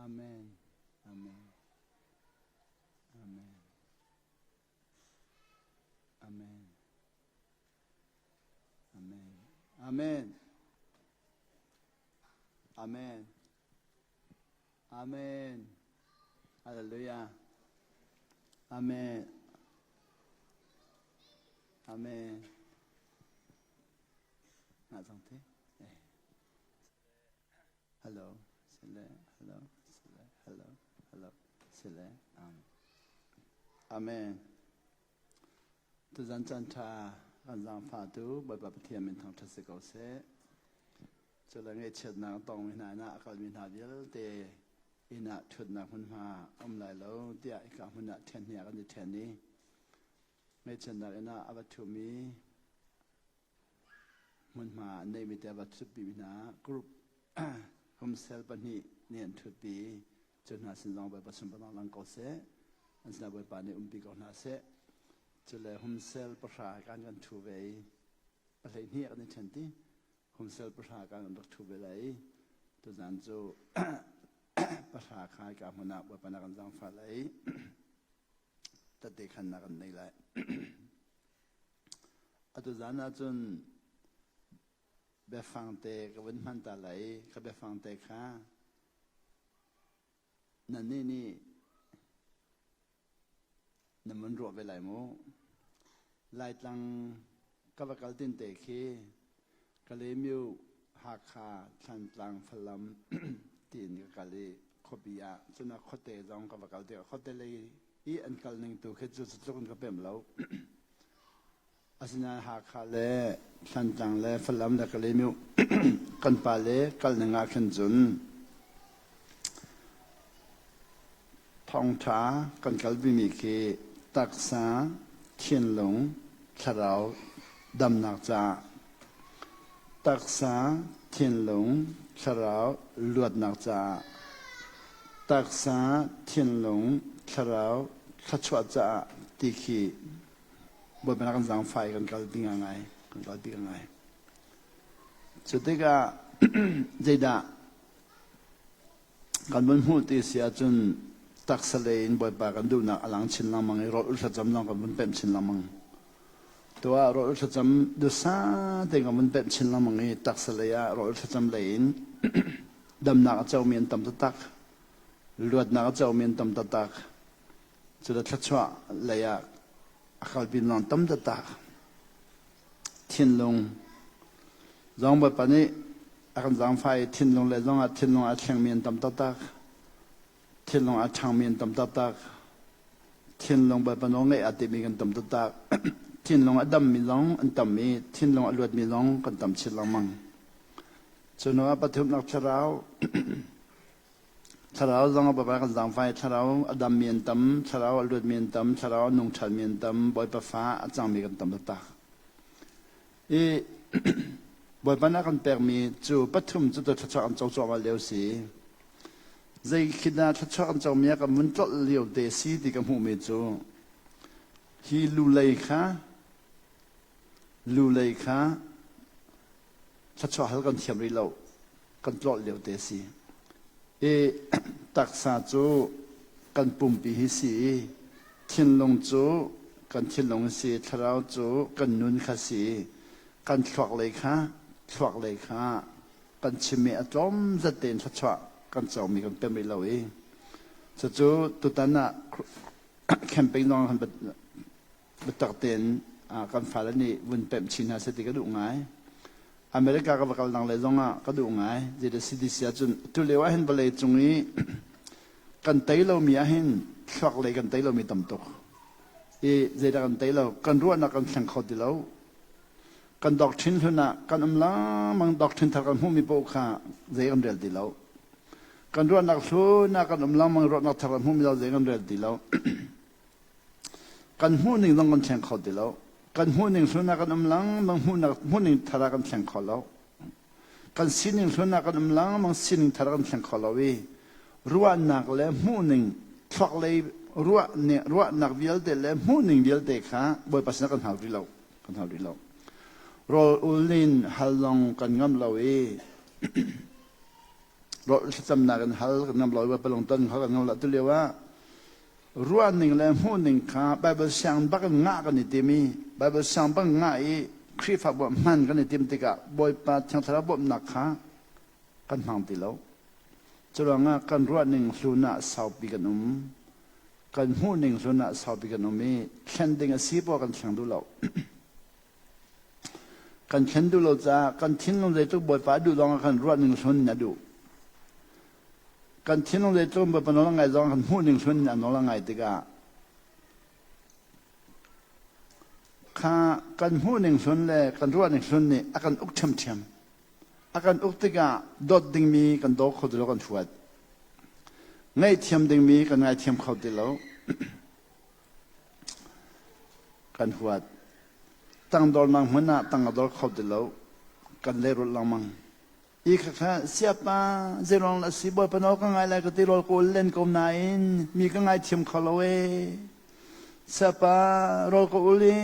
Amen. Amen. Amen. Amen. Amen. Amen. Amen. Amen. Hallelujah. Amen. Amen. Ngah cang te. Hello. Sile. Hello. Sile. Hello. Hello. Sile. Amen. Tuzan caan ṭha kan zaangfahtu Bawipa Pathian min thangṭhat si ko seh. Cule ngaihchiatnak a tongmi hna inn ah a kalmi hna vialte inn ah ṭhutnak hmunhma a um lai lo tiah hika hmun ah ṭhen hnih ah kan i ṭhen i ngaihchiatnak inn ah a va ṭhumi hmunhma an neihmi te a va ṭhutpimi hna group humsel pahnih nih an ṭhutpi cu hna sin zong Bawipa sunparnak lang ko seh. An sinah Bawipa nih umpi ko hna seh. Cule humsel pahra kan kan ṭhu ve i pahlei hnih kan i ṭhen ti. Humsel pahra kan rak ṭhu ve lai i tuzan cu pahra kha ka hmun ah Bawipa na kan zaangfah lai i tate khannak kan nei lai. Atu zan ah cun biafang te ka vun hman ta lai i ka biafang te kha nannih nih nan vun ruah ve lai mu. Laitlang ka va kal tin te khi Kalaymyo, Hakha, Thlantlang, Falam tiin ka kal i khuapi ah cun a khuate zong ka va kal tikah khuate lei i an kal ning tu khi cu tluk in ka pem lo. Asinain Hakha le Thlantlang le Falam le Kalaymyo kan pa le kal ning ah khin cun thawngṭha kan kalpimi khi taksa, thinlung, thlarau damnak caah taksa, thinlung, thlarau luatnak caah taksa, thinlung, thlarau thluachuah caah ti khi Bawipa kan zaangfah i kan kal ding a ngai kan kal ding a ngai. Cu tikah zeidah kan vun hmuh ti si ahcun taksa lei in Bawipa kan duhnak a lang chin lengmang i rawl thlacam zong kan vun pemh chin lengmang. Tuah rawl thlacam dusa tein kan vun pemh chin lengmang i taksa lei ah rawl thlacam lei in damnak a comi an tam taktak. Luatnak a comi an tam taktak. Cu le thluachuah lei ah a kalpi lawng tam taktak. Thinlung zong Bawipa nih a kan zaangfah i thinlung le zong ah thinlung a thlengmi an tam taktak. Thinlung a ṭhangmi an tam taktak. Thinlung Bawipa nawl ngaih aa timmi kan tam taktak. Thinlung a dammi zong an tam i thinlung a luatmi zong kan tam chin lengmang. Cu hnu ah pathumnak thlarau Thlarau zong a Bawipa kan zaangfah i thlarau a dammi an tam, thlarau a luatmi an tam, thlarau a nung ṭhanmi an tam, Bawipa fa a cangmi kan tam taktak. I Bawipa nih a kan pekmi cu pathum cu thluachuah kan co cuahmah lio si. Zei khi dah thluachuah kan comi ah kan vun tlolh lio te si ti ka hmuhmi cu hi lulei kha lulei kha thluachuah hal kan thiam rih lo. Kan tlolh lio te si. I taksa cu kan pumpi hi si i thinlung cu kan thinlung hi si thlarau cu kan nun kha si kan thluak lei kha thluak lei kha kan chimmi a tlawm zat tein thluachuah kan comi kan pem rih lo i cucu tutan ah campaign zong kan biatak tein kan fale nih vun pemh chin hna seh ti ka duh ngai. America ka va kal dang le zong ah ka duh ngai. Zeidah CDC ahcun tulio ah hin vawlei cung i kan tei lomi ah hin thluak lei kan tei lomi tam tuk. I zeidah kan tei lo? Kan ruahnak kan thleng kho ti lo. Kan doctrine hlun ah kan um lengmang doctrine thar kan hmuhmi paoh kha zei kan rel ti lo. Kan ruahnak hlun ah kan um lengmang ruahnak thar kan hmuhmi lo zei kan rel ti lo. Kan hmuhning zong kan thleng kho ti lo. Kan hmuhning hlun ah kan um lengmang, hmuhnak hmuhning thar ah kan thleng kho lo. Kan sining hlun ah kan um lengmang, sining thar ah kan thleng kho lo i ruahnak le hmuhning thluak lei ruah ruahnak vialte le hmuhning vialte kha Bawipa sinah kan hal rih lo. Kan hal rih lo. Rawl ul in hal zong kan ngam lo i. Rawl thlacamnak in hal kan ngam lo i palung ton kha kan ngam lo. Tu lio ah ruahning le hmuhning kha Bible siang bak in ngah kan i tim i Bible siang bak ngah i Khrihfabu ah hman kan i tim tikah Bawipa Thiang Thlarau bawmhnak kha kan hmang ti lo. Curuangah kan ruahning hlun ah saupi kan um. Kan hmuhning hlun ah saupi kan um i thlen ding a si poah kan thleng duh lo. Kan thlen duh lo caah kan thinlung zeitluk Bawipa a duh zong ah kan ruahning hlun in a duh. Kan thinlung zeitluk Bawipa nawl a ngai zong ah kan hmuhning hlun in a nawl a ngai tikah kha kan hmuhning hlun le kan ruahning hlun nih a kan uk ṭhiamṭhiam. A kan uk tikah dawt dingmi kan daw kho ti lo kan huat. Ngaihthiam dingmi kan ngaithiam kho ti lo. Kan huat. Tangdornak hmun ah tang a dor kho ti lo. Kan lehrulh lengmang. I khakha siapa zeiruang la si bawipa nawl ka ngai lai ka ti rawl ka ul len ko nain mi ka ngaithiam kho lo ee. Siapa rawl ka ul i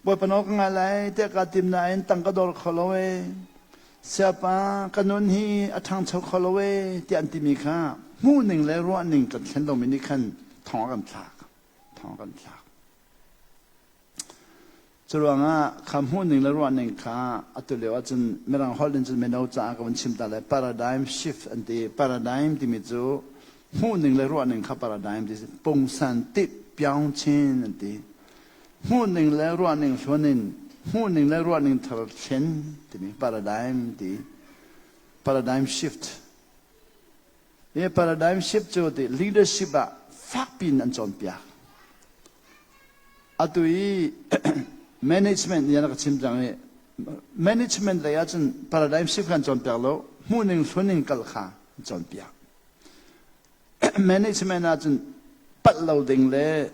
bawipa nawl ka ngai lai tiah kaa tim nain tang ka dor kho lo ee. Siapa ka nun hi a ṭhangcho kho lo ee tiah an timi kha hmuhning le ruahning kan thlen lomi nih khan thong a kan thlak. Thong a kan thlak. Curuangah kha hmuhning le ruahning kha atu lio ahcun Mirang holh in cun mino caah ka vun chim ta lai paradigm shift an ti. Paradigm timi cu hmuhning le ruahning kha paradigm ti si. Pungsan tip piaung chin an ti. Hmuhning le ruahning hluan in hmuhning le ruahning thar thlen timi paradigm ti. Paradigm shift. Hi paradigm shift cu ti leadership ah fakpi in an cawnpiak. Atu i management nih an ka chim cang i management lei ahcun paradigm shift kan cawnpiak lo, hmuhning hluning kal kha an cawnpiak. Management ahcun palh lo ding le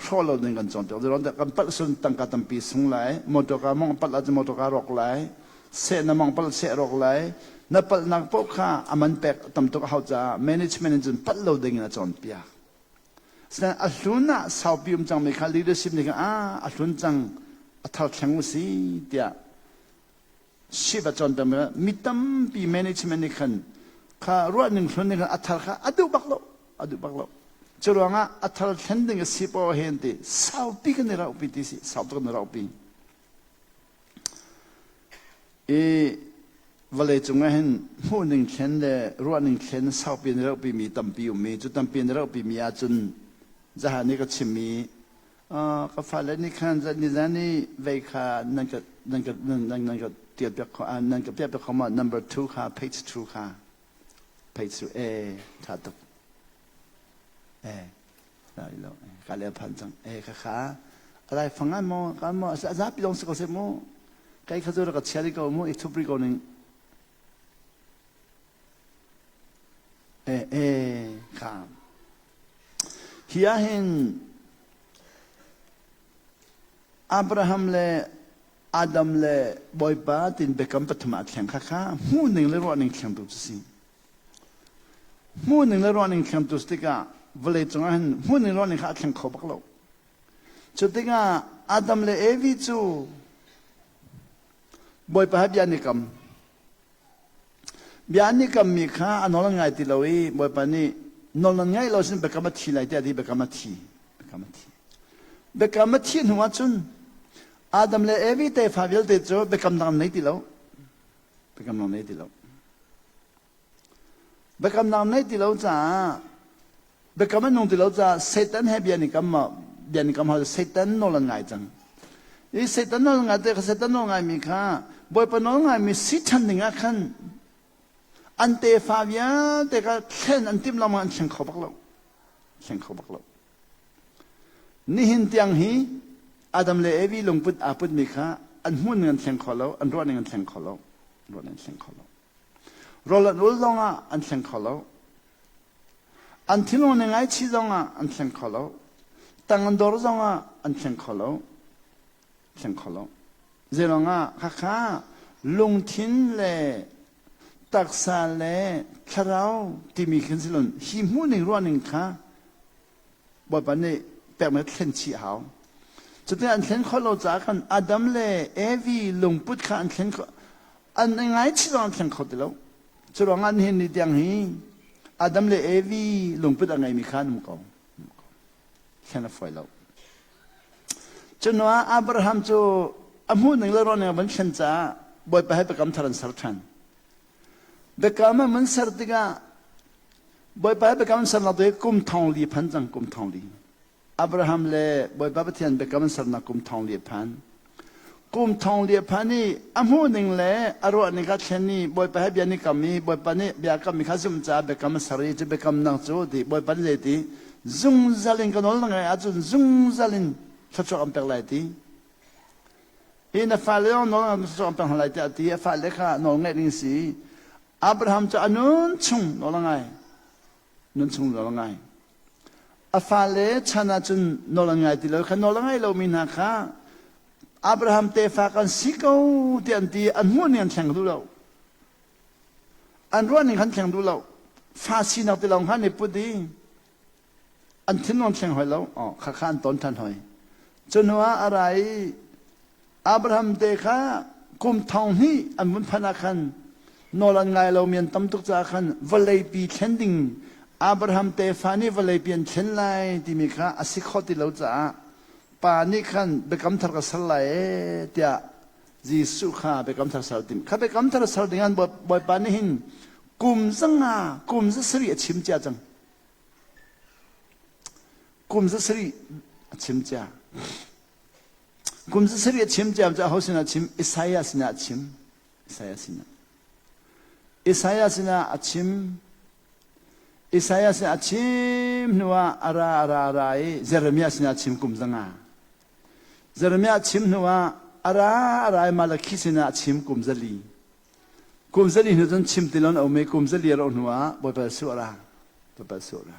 hrawh lo ding kan cawnpiak. Zeiruang kan palh sun tangka tampi sung lai, motor ka mong palh ahcun motor ka rawk lai, seh na mong palh seh rawk lai, na palhnak paoh kha a man pek tam tuk a hau caah management in cun palh lo ding in a cawnpiak. Asinain a hlun ah saupi um cangmi kha leadership nih khan ah a hlun cang a thar thleng u si tiah shift a cawnpiak mi mi tampi management nih khan kha ruahning hlun nih khan a thar kha a duh bak lo a duh bak lo. Cu ruangah a thar thlen ding a si paoh hen ti saupi kan i rauhpi ti si saupi kan i rauhpi. I vawlei cung ah hin hmuhning thlen le ruahning thlen saupi in rauhpi mi tampi um i cu tampi in rauhpi mi ahcun zahan i ka chimmi ka fale nih khan nizan i vei kha nan ka nan ka nan nan ka tial piak kho nan ka piah piak kho ma number 2 kha page 2 kha page 2 e tha tuk e lo ka le phan cang e kha kha alai fang an mo ka mo zapi dong si ko se mu kai kha zu ka chia ko mu i thup ri ko ning e e kha hi ah hin Abraham le Adam le Bawipa tin biakam pathum ah thleng kha kha hmuh ning le ruah ning thleng tu cu si Hmuhning le ruahning thleng tu tikah vawlei cungah hin hmuhning ruahning kha a thleng kho bak lo. Cu tikah Adam le Evi cu Bawipa he bia an i kam. Bia an i kammi kha a nawl an ngai ti lo i Bawipa nih nawl nan ngaih lo sin biakam a thi lai tiah a ti biakam a thi. Biakam a thi. Biakam a thih hnu ahcun Adam le Evi tefa vialte cu biakam dang an nei ti lo. Biakam dang nei ti lo. Biakamnak neih ti lo caah biakam an nung ti lo caah Satan he bia an i kam ma bia an i kam hau Satan nawl an ngai cang. I Satan nawl ngai te kha Satan nawl ngaimi kha Bawipa nawl ngaimi si ṭhan ding ah khan an tefa vialte kha thlen an timh lengmang an thleng kho bak lo. Thleng kho bak lo. Nihin tiang hi Adam le Evi lungput aa putmi kha an hmuh ning an thleng kho lo, an ruah ning an thleng kho lo. Ruah ning an thleng kho lo. Rawl an ul zongah an thleng kho lo. An thinlung nih ngaichih zongah an thleng kho lo. Tang an dor zongah an thleng kho lo. Thleng kho lo. Zeiruangah khakha lungthin le taksa le thlarau timi khin silon hi hmuhning ruahning kha Bawipa nih pekmi thlen chih a hau. Cutin an thlen khawh lo caah khan Adam le Evi lungput kha an thlen khawh an ngaichih zong an thleng kho ti lo. Cu ruangah nihin ni tiang hi Adam le Evi lungput a ngeimi kha an um ko. Thlen a fawi lo. Cu hnu ah Abraham cu a hmuh ning le ruah ning a van thlen caah Bawipa he biakam thar an ser ṭhan. Biakam an van ser tikah Bawipa he biakam an sernak tu hi kum thong li phan cang kum thong li. Abraham le Bawipa Pathian biakam an sernak kum thong li a phan. Kum thong li a phan i a hmuh ning le a ruah ning kha thlen i Bawipa he bia ni kam i Bawipa nih bia kammi kha zumh caah biakam a ser i cu biakamnak cu ti Bawipa nih zeiti zungzal in ka nawl na ngaih ahcun zungzal in thluachuah kan pek lai ti. Hi na fale zong nawl thluachuah kan pek hna lai tiah a ti. A fale kha nawl ngaih ding si. Abraham cu a nun chung nawl a ngai. Nun chung nawl a ngai. A fale chan ahcun nawl an ngai ti lo. Kha nawl a ngai lomi hna kha Abraham tefa kan si ko tiah an ti. An hmuh ning an thleng duh lo. An ruah ning khan thleng duh lo. Fa sinak ti lawng khan i put i an thinlung thleng hoi lo. Oh, kha kha an ton ṭhan hoi. Cu hnu ah a ra i Abraham te kha kum thong hnih an vun phanh ah khan nawl an ngai lomi an tam tuk caah khan vawleipi thlen ding Abraham tefa nih vawleipi an thlen lai timi kha a si kho ti lo caah pa nih khan biakam thar ka ser lai ee tiah Jesuh kha biakam thar ser tim. Kha biakam thar ser ding an Bawipa nih hin kum zanga kum za sarih a chim cia cang. Kum za sarih a chim cia. Kum sarih a chim ciam cu aho sinah chim? Isaiah sinah a chim. Isaiah sinah. Isaiah sinah a chim. Isaiah sinah a chim hnuah a ra a ra a ra i Jeremiah sinah a chim kum zanga. Jeremiah chim hnuah a ra a ra i Malakhi sinah a chim kum zali. Kum zali hnu cun chim ti lon a um i kum zali a roh hnuah Bawipa Jesuh a ra. Bawipa Jesuh a ra.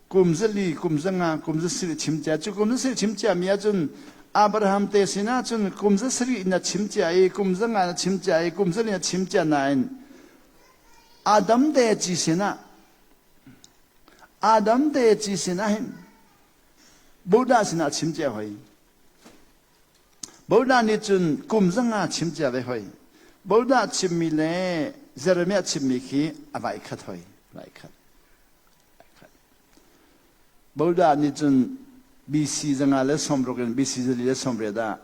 Kum zali, kum zanga, kum zasarih chim cia. Cu kum zasarih chim cia mi ahcun Abraham te sinah cun kum zasarih na chim cia i kum zanga na chim cia i kum zali na chim cia nain Adam te ci sinah Adam te ci sinah hin Buddha sinah chim cia hoi. Buddha nih cun kum zanga chim cia ve hoi. Buddha chimmi le Jeremiah chimmi khi a vai khat hoi. Vai khat. Buddha nih cun BC 160 in BC 480 ah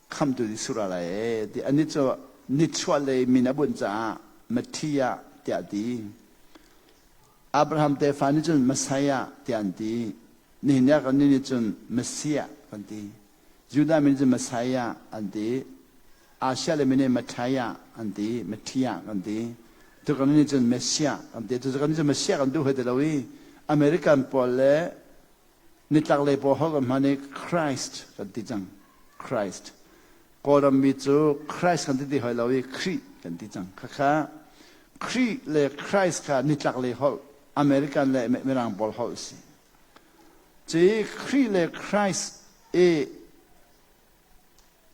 khamtu Jesuh ra lai ee ti anih cu nichuah lei min a bunh caah Matthiah tiah a ti. Abraham tefa nih cun Messiah tiah an ti. Nihin ah kan nih cun Messiah kan ti. Judah mi nih cun Messiah an ti. Asia le mi nih Matthiah an ti. Matthiah kan ti. Tu kan nih cun Messiah kan ti. Tu kan nih cun Messiah kan duh hoi ti lo i American pawl le nitlaklei pawl holh kan hman i Christ kan ti cang. Christ. Kawlram mi cu Christ kan ti ti hoi lo i Khrih kan ti cang. Khakha Khrih le Christ kha nitlaklei holh American le Mirang pawl holh si. Ci Khrih le Christ i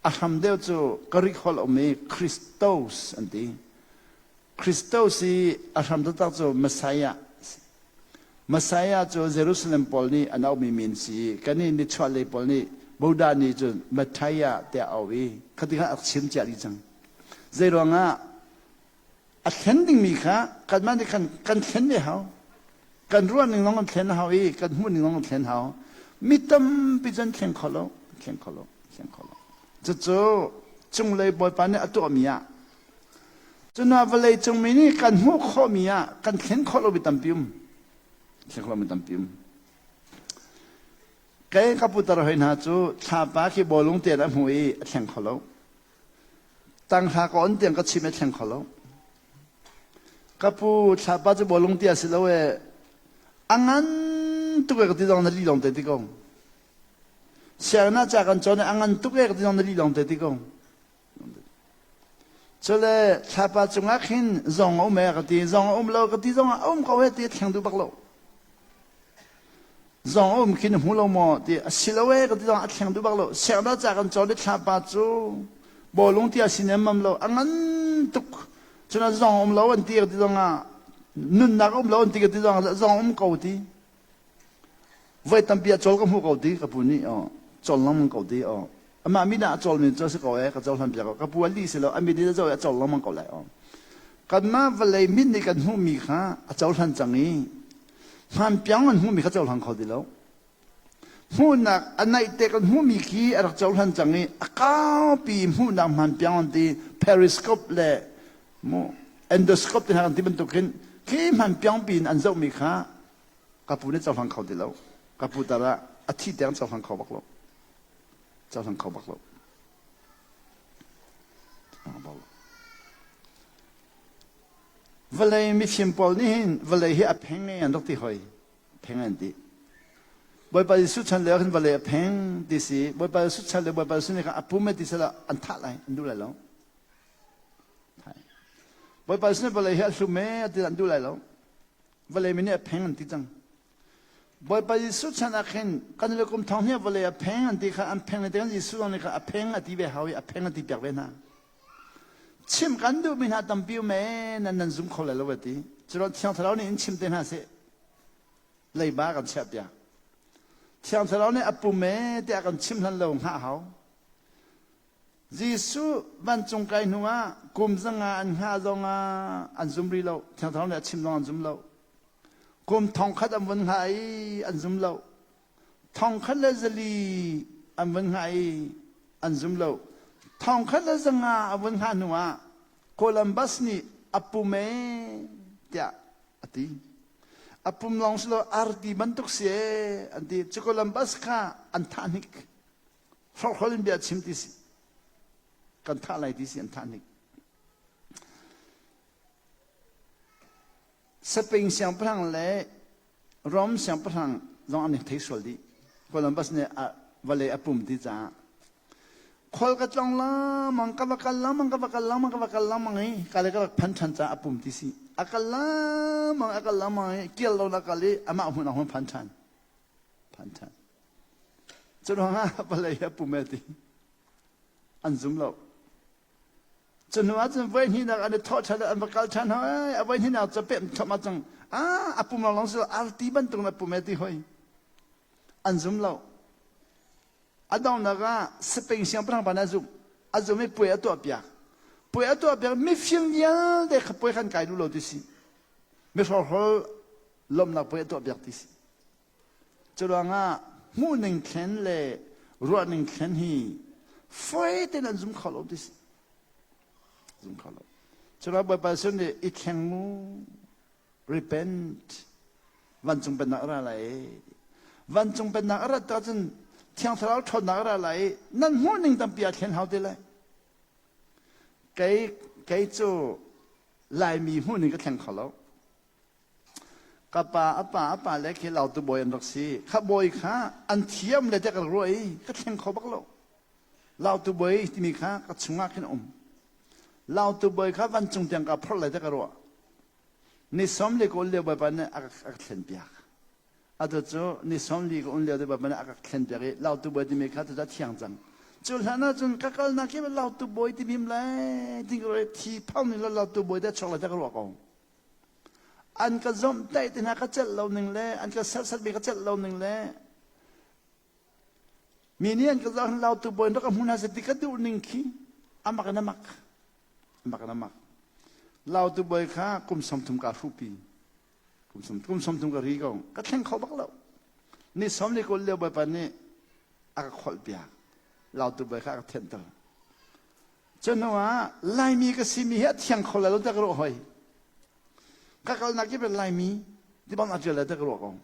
a hram deuh cu Greek holh um i Christos an ti. Christos i a hram taktak cu Messiah Messiah cu Jerusalem pawl nih an auhmi min si. Kan i nichuahlei pawl nih Buddha nih cun Matthiah tiah a auh i khati khan a chim cia dih cang. Zei ruangah a thlen dingmi kha kanmah nih khan kan thlen ve hau. Kan ruah ning zong kan thlen hau i kan hmuh ning zong kan thlen hau. Mi tampi cu an thleng kho lo, thleng kho lo, thleng kho lo. Cucu cunglei Bawipa nih a tuahmi ah Cun vawlei cung mi nih kan hmuh khawhmi ah kan thlen khawh lomi tampi um. Thlen khawh lomi tampi um. Kei ka putar hoi hna cu thlapa khi bawlung tian a hmu i a thleng kho lo. Tanghla ka on tiang ka chim a thleng kho lo. Ka pu thlapa cu bawlung tia si lo e a ngan tuk e ka ti zong na li lawng te ti ko. Sianginn ah ca kan cawn i a ngan tuk e ka ti zong na li lawng te ti ko. Cule thlapa cungah khin zong a um e ka ti, zong a um lo ka ti zong ah a um ko he ti a thleng duh bak lo. Zong a um khi na hmu lo maw ti a si lo e ka ti zong a thleng duh bak lo. Siangda ca kan cawn i thlapa cu bawlung ti a si nemmam lo, a ngan tuk. Cun a zong a um lo an ti ka ti zong ah nunnak a um lo an ti ka ti zong ah zong a um ko ti. Voi tampi a cawl ka hmuh ko ti ka pu nih aw cawl lengmang ko ti aw amah mit ah a cawlmi cu a si ko ee ka cohlan piak ko ka pu a lih si lo a mit in a zoh i a cawl lengmang ko lai aw. Kanmah vawlei mit nih kan hmuhmi kha a cohlan cang i hmanpiang an hmuhmi kha cohlang kho ti lo. Hmuhnak a naih te kan hmuhmi khi a rak cohlan cang i a kaupi hmuhnak hmanpiang an ti periscope le mu endoscope te hna kan ti bantuk khin khi hmanpiang pi in an zohmi kha ka pu nih cohlang kho ti lo. Ka pu tar ah a thi tiang cohlang kho bak lo. Cohlang kho bak lo. Vawlei mifim pawl nih hin vawlei hi a pheng an rak ti hoi. Pheng an ti. Bawipa Jesuh chan lio hin vawlei a pheng ti si. Bawipa Jesuh chan le Bawipa Jesuh nih khan a pum ti sala an thah lai, an duh lai lo. Bawipa Jesuh nih vawlei hi a hlum e ti an duh lai lo. Vawlei mi nih a pheng an ti cang. Bawipa Jesuh chan ah khin kan le kum thong hnih vawlei a pheng an ti kha an pheng le kan Jesuh zong nih kha a pheng a ti ve hau i a pheng a ti piak ve hna. Chim kan duhmi hna tampi um ee nan nan zum kho lai lo a ti. Curuang Thiang Thlarau nih in chim te hna seh. Leiba kan chiah piak. Thiang Thlarau nih a pum ee tiah kan chim hlan lo hngah hau. Jesuh vancung kai hnu ah kum zanga an hngah zong ah an zum rih lo. Thiang Thlarau nih a chim zong an zum lo. Kum thongkhat an vun hngah i an zum lo. Thongkhat le zali an vun hngah i an zum lo. Thongkhat le zanga a vun hngah hnu ah Columbus nih a pum ee tiah a ti. A pum lawng si lo arti bantuk si ee an ti. Cu Columbus kha an thah hnik. Hrokhrawl in bia chim ti si. Kan thah lai ti si an thah hnik. Spain siangpahrang le Rom siangpahrang zong an i thei sual dih. Columbus nih a vawlei a pum ti caah khual ka tlong lengmang ka va kal lengmang ka va kal lengmang ka va kal lengmang i ka le ka rak phan ṭhan caah a pum ti si. A kal lengmang a kal lengmang i kial lo na kal i amah hmun ah hun phan ṭhan. Phan ṭhan. Cu ruangah vawlei a pum e ti. An zum lo. Cu hnu ahcun voi hnihnak an i thawh ṭhan an va kal ṭhan hoi. A voi hnihnak cu pem thawm ah cang ah a pum lawnglawng si arti bantuk na pum e ti hoi. An zum lo. A donghnak ah Spain siangpahrang pa nih a zumh. A zum i puai a tuah piak. Puai a tuah piak mifim vialte kha puai khan kai duh lo ti si. Mihrokhrawl lawmhnak puai a tuah piak ti si. Curuangah hmuhning thlen le ruahning thlen hi fawi tein an zum kho lo ti si. Zum kho lo. Curuang Bawipa Jesuh nih i thleng mu, repent, vancung pennak a ra lai. Vancung pennak a rat ahcun Thiang Thlarau ṭhawnnak a ra lai. Nan hmuhning tampi a thlen hau te lai. Kei, kei cu Laimi hmuhning ka thleng kho lo. Ka pa a pa a pa le khi lautu bawi an rak si. Kha bawi kha an thiam le tiah ka rak ruah i ka thleng kho bak lo. Lautu bawi timi kha ka chungah khin a um. Lautu bawi kha vancung tiang ka phorh lai tiah ka ruah. Ni som le ka ul lio bawipa nih a ka, a ka thlen piak. Atu cu ni som li ka un lio te bawipa nih a ka thlen piak i lautu bawi timi kha cucu a thiang cang. Cu hlan ahcun ka kalnak kip lautu bawi ti him lai ting ka ruah i thi phang ning lo lautu bawi te chuak lai tiah ka ruah ko. An ka zomhtaih te hna ka celh lo ning le an ka serhsatmi ka celh lo ning le mi nih an ka zoh lautu bawi rak ka hmu hna seh ti ka duh ning khi amak in amak amak in amak lautu bawi kha kum 30 ka hruhpi kum 30 ka ri ko ka thleng kho bak lo ni som le kul lio bawipa nih a ka kholh piak lautu bawi kha a ka thianter Cu hnu ah Laimi ka simi hi a thiang kho lai lo tiah ka ruah hoi. Ka kalnak kip in Laimi ti bang a ṭial lai tiah ka ruah ko.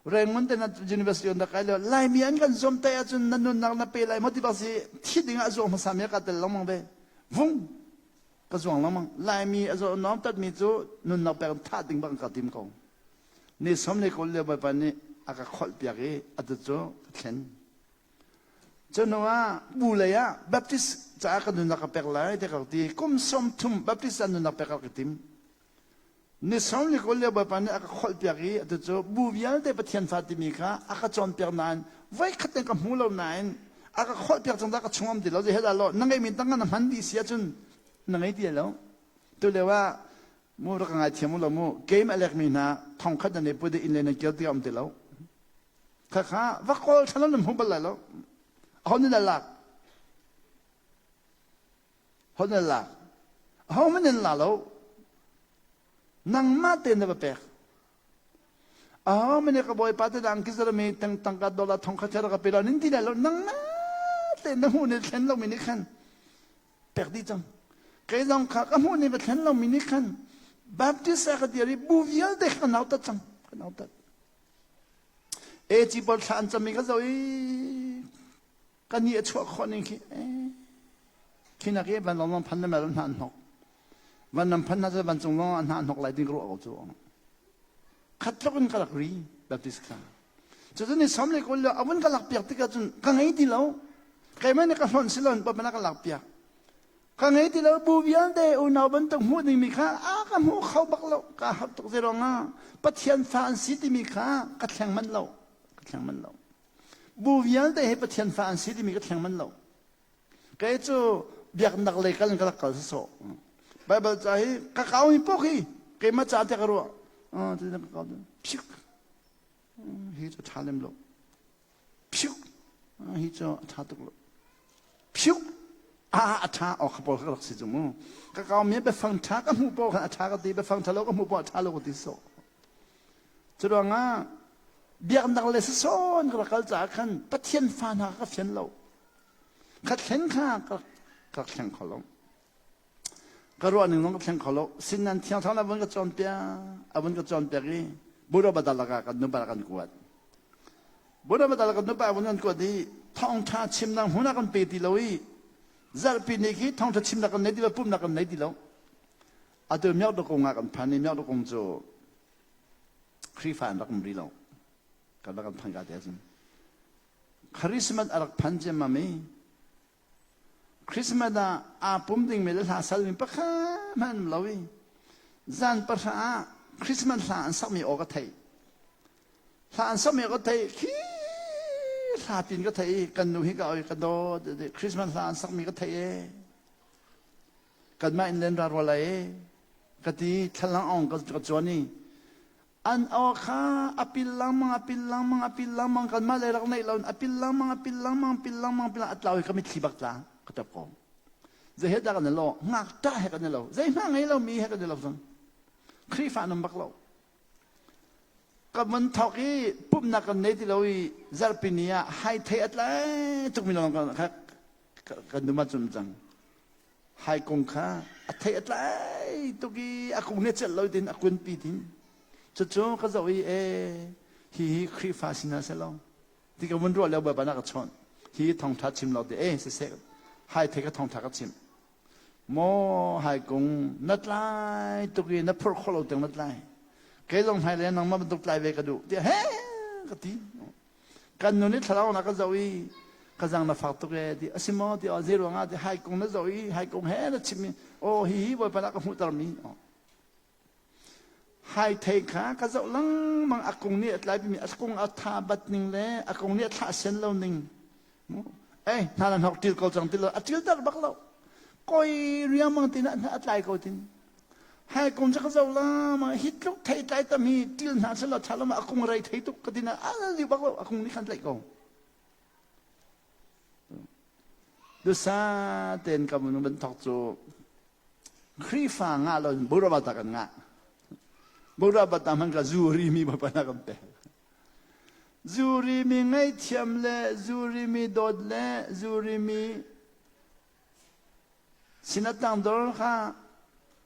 Rangoon te na university on da kai lio Laimi an kan zuam tai ahcun na nunnak na pe lai maw ti bak si thi ding ah a zuang hmasa mi ka tel lengmang ve. Vung ka zuang lengmang. Laimi a zuang nom tatmi cu nunnak pek thah ding bang ka tim ko. Ni som le kul lio Bawipa nih a ka kholh piak i atu cu ka thlen. Cu hnu ah bu lei ah Baptist caah ka nunnak ka pek lai tiah ka rak ti. Kum 30 Baptist ah nunnak pek ka rak i tim. Ni sawm li kul lio Bawipa nih a ka kholh piak i atu cu bu vialte Pathian fa timi kha a ka cawnpiak nain voikhat in ka hmu lo nain a ka kholh piak cang dah ka chung am ti lo. Zei he dah lo na ngeihmi tangka na hman dih si ahcun na ngei ti lo. Tu lio ah mu rak ka ngaithiam u lo mu game a lekmi hna thongkhat nan i put i inn le nan kir ti a um ti lo. Khakha va kawl ṭhan lo na hmu bal lai lo. Aho nih dah lak? Ho nih lak? Aho hmanh in la lo. Nangmah tein na va pek. Aho mene ka bawipa te dang kizarami tang tangka dollar thong kha thera ka pe lo nin ti lai lo nangmah tein na hmuh ni thlen lo mi nih khan pek dih cang. Kei zong kha ka hmuh ni ka thlen lo mi nih khan Baptist a ka dir i bu vialte kha ka nautat cang. Ka nautat. E ci pawl thla an cami ka zoh i ka ni a chuah khawh ning khi khi nak i van lawng phan le mel hna an hnok van nam phan hna cu van cung lawng ah hna an hnok lai ding ka ruah ko cu khat tluk in ka rak ri Baptist kha cucu ni som le kul lio avun ka lak piak tikah cun ka ngei ti lo keimah nih ka hlonh si lo pa ka lak piak ka ngei ti lo bu vialte unau bantuk hmuh dingmi kha a ka hmu kho bak lo ka har tuk zei ah Pathian fa an si timi kha ka thleng manh lo ka thleng manh lo Bu vialte hi Pathian fa an si timi ka thleng manh lo. Kei cu biaknak lei kal in ka rak kal sawsawh. Bible ca hi ka kau mi pok hi keimah ca te ka ruah. Ah, ti ka kau phik. Hi cu tha lem lo. Phik. Hi cu a tha tuk lo. Phik. Ah, a tha awk pawl ka rak si cu mu. Ka kau mi biafang tha ka hmuh paoh khan a tha ka ti, biafang tha lo ka hmuh paoh a tha lo ka ti sawh. Curuangah biaknak le sasawn ka rak kal caah khan Pathian fa hna ka fian lo. Ka thleng kha ka rak thleng kho lo. Ka ruah ning zong ka thleng kho lo. Sinan Thiang Thlarau a vun ka cawnpiak, a vun ka cawnpiak i Buddha badal lakah kan nupa kan kuat. Buddha badal kan nupa vun kan kuat i thawngṭha chimnak hmun ah kan pe ti lo i zarhpi ni khi thawngṭha chimnak kan nei ti lo, pumhnak kan nei ti lo. Atu miakdawkung ah kan phan i miakdawkung cu Khrihfa an rak um rih lo. Kan rak kan phan ka te ahcun. Christmas a rak phan ciammam i Christmas ah aa pum dingmi le hla salmi pakhat hmanh an um lo i zan pahra ah Christmas hla an sakmi aw ka theih. Hla an sakmi aw ka theih. Khi hla pin ka theih i kan nu hi ka oi ka dawt Christmas hla an sakmi ka theih e. Kanmah in len ra rua lai e ka ti thlalang ong ka ka cuan i an aw kha a pil lengmang a pil lengmang a pil lengmang kanmah lei rak neih lo a pil lengmang a pil lengmang pil lengmang pil a tlau i ka mitthli bak tla ka tap ko zei he dah kan i lo ngakṭah he kan i lo zei hma ngei lo mi he kan i lo cang Khrihfa nan bak lo ka van thawk i pumhnak kan nei ti lo i zarhpi ni ah hai thei a tlai tuk mi lawng kan kan dum ah cun cang Hai kung kha a thei a tlai tuk i a kung nih a celh lo tin a kunpi tin. Cucu ka zoh i e hihi Khrihfa sin ah si lo. Ti ka vun ruah lio Bawipa na ka chawnh. Hi thawngṭha chim lo ti e siseh hai thei ka thawngṭha ka chim. Maw hai kung na tlai tuk i na phurh khawh lo tiang na tlai. Kei zong hmailei nangmah bantuk tlai ve ka duh tiah he ka ti. Kan nu nih thlarau na ka zoh i ka zang na fak tuk ee ti a si maw ti zei ruangah ti hai kung na zoh i hai kung he na chim i aw hihi Bawipa dah ka hmuhter mi hai thei kha ka zoh lengmang a kung nih a tlai mi a kung a tha bat ning le a kung nih a thlah sen lo ning eh hna la hnok til ko cang ti lo a til ter bak lo koi riangmang tin a tlai ko tin Hai kung cu ka zoh la ma hi tluk thei tlai tam hi til hna selaw tha lo ma a kung rei thei tuk ka tin a liu bak lo a kung nih khan tlaih ko. Dusa ten ka mun ban thok cu Khrihfa nga lo Burabata kan nga. Burabata man ka zuri mi ba pa kan pe. Zuri mi ngaihthiam le zuri mi dawt le zuri mi Sinat tangdor kha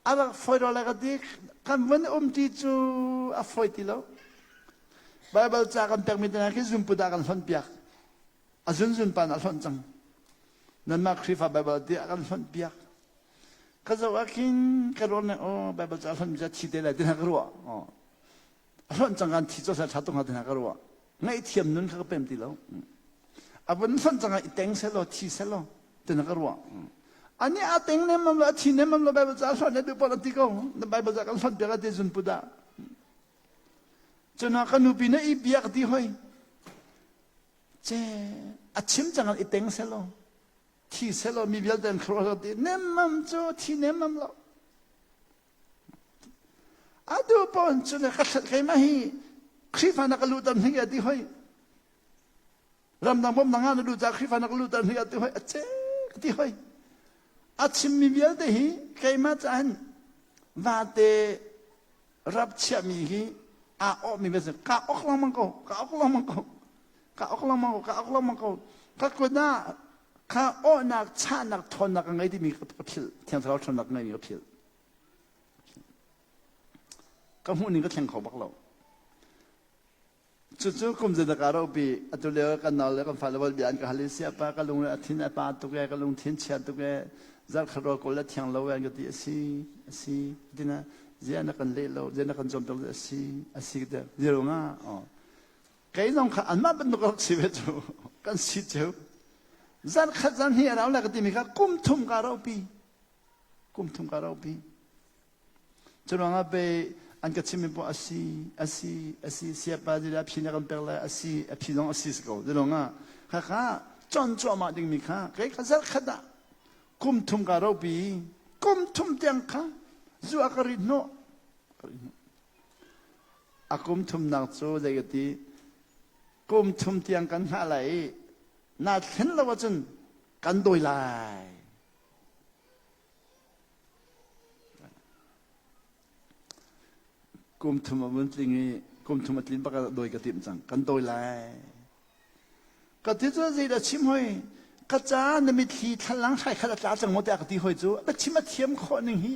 a rak fawi rua lai ka ti. Kan vun um ti cu a fawi ti lo. Baibal ca kan pekmi te hna khi zunput ah kan hlonh piak. A zunzun pa a hlonh cang. Nanmah Khrihfa Baibal ti ah kan hlonh piak. Ka zoh ah khin ka ruah ne oh Baibal ca hlonh mi ca thi te lai ti hna ka ruah. Oh. A hlonh cang kan thi cu sa ṭha tuk hnga ti hna ka ruah. Ngaihthiam nun kha ka pem ti lo. A vun hlonh cang ah i teng selaw thi selaw ti na ka ruah. Ani a teng nemmam lo a thi nemmam lo Bible ca hlonh le duh paoh ti ko. Na Bible ca kan hlonh piak a ti zun put ah. Cuna ka nupi na i biak ti hoi. Ce a chim cang i teng selaw thi selaw mi vialte an khuaruah ti nemmam cu thi nemmam lo. Atu pawn cu le ka keimah hi Khrihfa na ka luhter hnik a ti hoi. Ramdang bawmnak nga na luh caah Khrihfa na ka luhter hnik a ti hoi. A ce ka ti hoi. A chimmi vialte hi keimah caah hin vate. Rap chiahmi hi aa awhmi bia si. Ka ok lengmang ko, ka ok lengmang ko, ka ok lengmang ko, ka ok lengmang ko. Ka kut ah kha awhnak, chahnak, ṭhawnnak ka ngei timi ka philh. Thiang Thlarau ṭhawnnak ka ngeimi ka philh. Ka hmuhning ka thleng kho bak lo. Cucu kum zeidah kaa rohpi atu lio kan nau le kan fale bal bia an ka hal i siapa ka lung a thin a pa tuk e ka lungthin chia tuk e zarhkhat rawl kawl a thiang lo e an ka ti a si a si tina zia na kan leh lo zia na kan cawm lo a si a si te zero nga oh kei zong kha anmah bantuk rak si ve cu kan si ceu zarhkhat zan hi a rau la ka timi kha kum thum ka rohpi kum thum ka rohpi Curuangah pei an ka chimmi poah a si, a si, a si, siapa zidah phi na kan pek lai, a si, a phi zong a si si ko. Curuangah khakha con cuahmah dingmi kha kei kha zarkhat ah kum thum ka ropi, kum thum tiang kha zu a ka rit hnawh. A kum thumnak cu zei ka ti, kum thum tiang kan hngah lai i naa thlen lo ahcun kan dawi lai. Kum thum a vun tling i kum thum a tlin bak ah dawi ka timh cang. Kan dawi lai. Ka ti cu zeidah chim hoi? Ka ca na mitthli thlalang hrai khat a tla cang maw tiah ka ti hoi cu a chim a thiam khawh ning hi.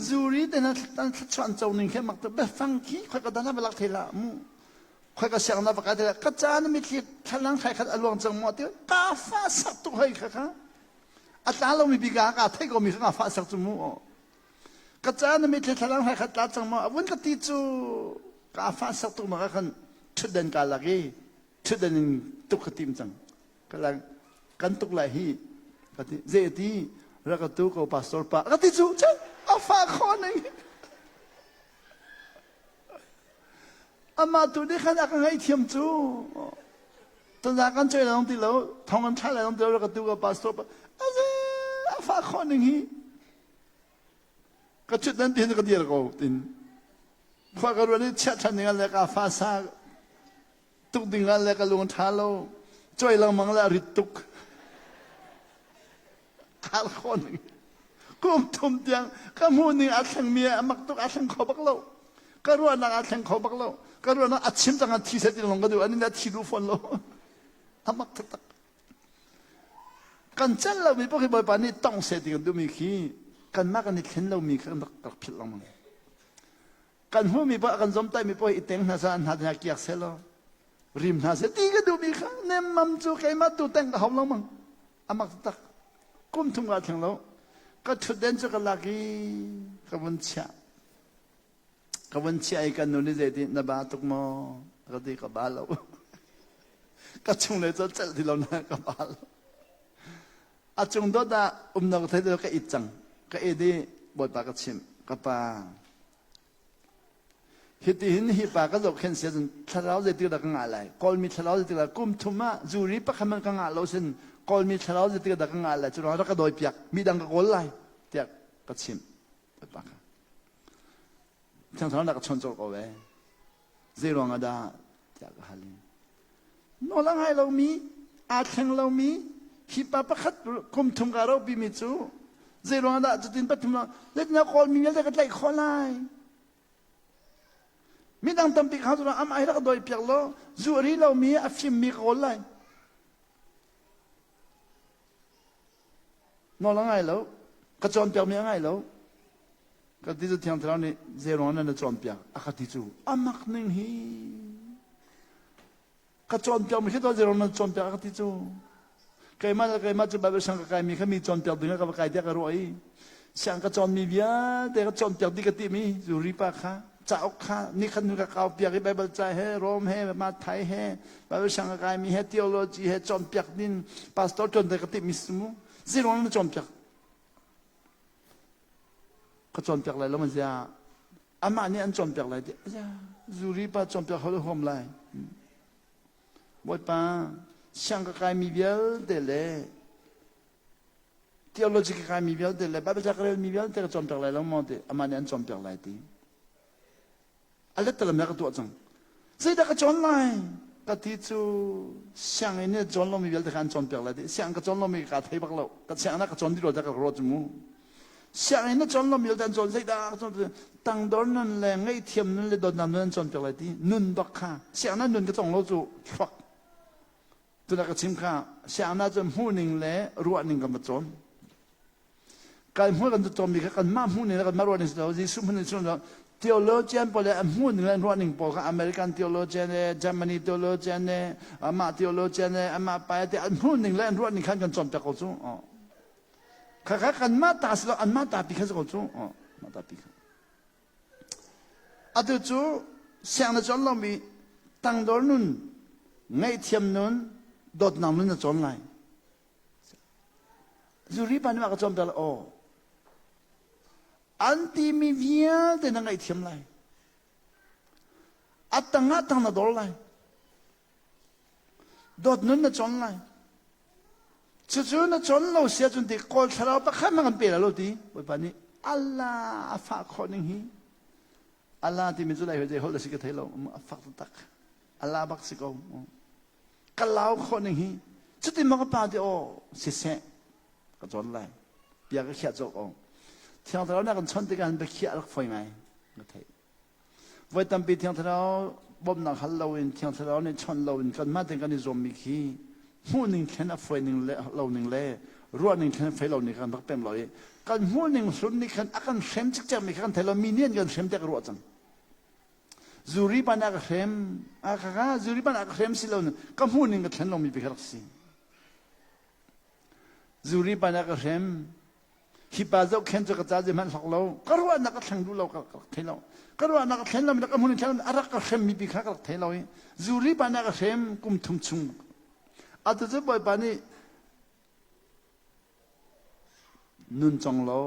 Zuri te na thluachuah an co ning khi mak biafang khi khoi ka dan va lak thei la mu. Khoi ka siang na va kai thei la ka ca na mitthli thlalang hrai khat a luang cang maw ti ka fa sak tuk hoi kha kha. A tla lomi bik ah ka theih komi kha ka fah sak cu mu. Ka ca na mitthli thlalang hlai khat tla cang maw? A vun ka ti cu ka fah sak tuk ma ka khan ṭhutdan ka lak i ṭhutdan in tuk ka tim cang. Ka lang kan tuk lai hi ka ti zei ti rak ka tu ko pastor pa ka ti cu a fah khawh ning Amah tu nih khan a ka ngaihthiam cu. Tuzaan kan choi long ti lo, thong an thla lai long ti lo ka tu ka pastor pa. Aze a fa khawh ning hi. Ka chut nan tin ka dir ko tin. Khua ka ruan i chiah than ning le ka fa sa tuk ding le ka lung tha lo. Choi lengmang le rit tuk. Al khawh ning. Kum thum tiang ka hmuh ning a thleng mi a mak tuk a thleng kho bak lo. Ka ruahnak a thleng kho bak lo. Ka ruahnak a chim cang a thi set in long ka duh ani na thi duh fawn lo. A mak taktak. Kan cel lo mi pok hi Bawipa nih tong se ti kan duh mi khi kanmah kan i thlen lo mi kha kan rak philh lengmang. Kan hmuh mi poh kan zomtai mi poh i teng hna sa hna hna kiak se lo. Rim hna se ti ka duh mi kha nemmam cu keimah tu teng ka hau lo mang. A mak tak. Kum thum ka thleng lo. Ka thutden cu ka lak i ka vun chiah. Ka vun chiah i kan nu nih zeiti na ba tuk maw? Ka ti ka ba lo. ka chung le cu celh ti lo na ka ba lo. A cung dot ah umnak thei ka it cang. Ka it i Bawipa ka chimh. Ka pa Hitihin hi pa ka zohkhenh si ahcun thlarau zeitik dah ka ngah lai? Kawlmi thlarau zeitik dah kum thum ah zuri pakhat hmanh ka ngah lo sin Kawlmi thlarau zeitik dah ka ngah lai? Cu ruangah rak ka dawipiak, mi dang ka kawl lai tiah ka chimh. Bawipa kha. Thiang Thlarau dah ka chawnh colh ko ve. Zei ruangah dah tiah ka hal i. Nawl a ngai lomi, aa thleng lomi, hi pa pakhat kum thum ka ropi mi cu zei ruangah dah cutin pathum lo zeitindah Kawlmi vialte ka tlaih khawh lai? Midang tampi kha cu amah hi rak dawi piak law zu a ri lomi a fimmi ka kawl lai. Nawl a ngai lo. Ka cawnpiakmi a ngai lo. Ka ti cu Thiang Thlarau nih zei ruangah na cawnpiak? A ka ti cu a mak ning hi. Ka cawnpiakmi khi zei ruangah na cawnpiak a ka ti cu. Keimah le keimah cu Bible sang ka kaimi kha mi cawnpiak ding ah ka va kai tiah ka ruah i siang ka cawnmi vialte ka cawnpiak dih ka timi zu ripa kha cauk kha nikhat nu ka kau piak i Bible ca he Rom he Matthai he Bible sang ka kaimi he theology he cawnpiak din pastor tuan te ka timi si mu zei ruang na cawnpiak ka cawnpiak lai lo ma zia amah nih an cawnpiak lai ti zuri pa cawnpiak hol huam lai Bawipa siang ka kaimi vialte le theology ka kaimi vialte le Bible ca ka relmi vialte ka cawnpiak lai lo maw ti amah nih an cawnpiak lai ti a lettalam ka tuah cang zeidah ka cawn lai ka ti cu sianginn nih cawn lomi vialte kha an cawnpiak lai ti sianginn ka cawn lomi ka thei bak lo ka sianginn ah ka cawn dih lo ka ruat cu mu sianginn na cawn lomi vialte an cawn zeidah ka cawn. Tangdor nun le ngaihthiam nun le dawtnak nun an cawnpiak lai ti nun bak kha sianginn nun ka cong lo cu thluak tuna ka chim kha sianginn ah cun hmuhning le ruahning kan va cawn. Kan hmuh kan cawnmi kha kanmah hmuhning le kanmah ruahning si lo Jesuh hmuhning si lo theologian pawl le an hmuhning le an ruahning pawl kha American theologian le Germany theologian le amah theologian le amah pa te an hmuhning le an ruahning khan kan cawnpiak ko cu. Khakha kanmah ta si lo anmah ta pi kha si ko cu. Mah ta pi kha. Atu cu siang na cawn lomi tangdor nun, ngaihthiam nun, dawtnak nun na cawn lai. Zuri pa nih mah ka cawn piak aw. An timi vialte na ngaihthiam lai. A tang ah tang na dor lai. Dawt nun na cawn lai. Cucu na cawn lo si ahcun ti Kawl thlarau pakhat hmanh kan pe lai lo ti Bawipa nih Allah a fah khawh ning hi Allah timi cu lai zei holh a si ka thei lo a fak taktak Allah bak si ko ka lau khawh ning hi cutin maw ka pa ti aw siseh ka cawn lai bia ka khiah cawk o Thiang Thlarau nih a kan chawnh tikah hin biakhiah a rak fawi ngai ka theih Voi tampi Thiang Thlarau bawmhnak hal loin Thiang Thlarau nih chawnh loin kanmah tein kan i zuammi khi hmuhning thlen a fawi ning le lo ning le ruahning thlen a fei lo ning kha kan rak pem lo i kan hmuhning hlun nih khan a kan hrem cikcek mi kha kan thei lo mi nih an kan hrem tiah ka ruah cang. Zuri pa nih a ka hrem a ka ka zuri pa nih a ka hrem si lo ka hmuhning ka thlen lomi pi kha rak si. Zuri pa nih a ka hrem Hi pa zohkhenh cu ka ca zeihmanh hlok lo. Ka ruahnak ka thleng duh lo ka rak thei lo. Ka ruahnak ka thlen lo mi ka hmun in thlen a rak ka hrem mi pi kha ka rak thei lo i zuri pa nih a ka hrem kum thum chung. Atu cu Bawipa nih nun cong lo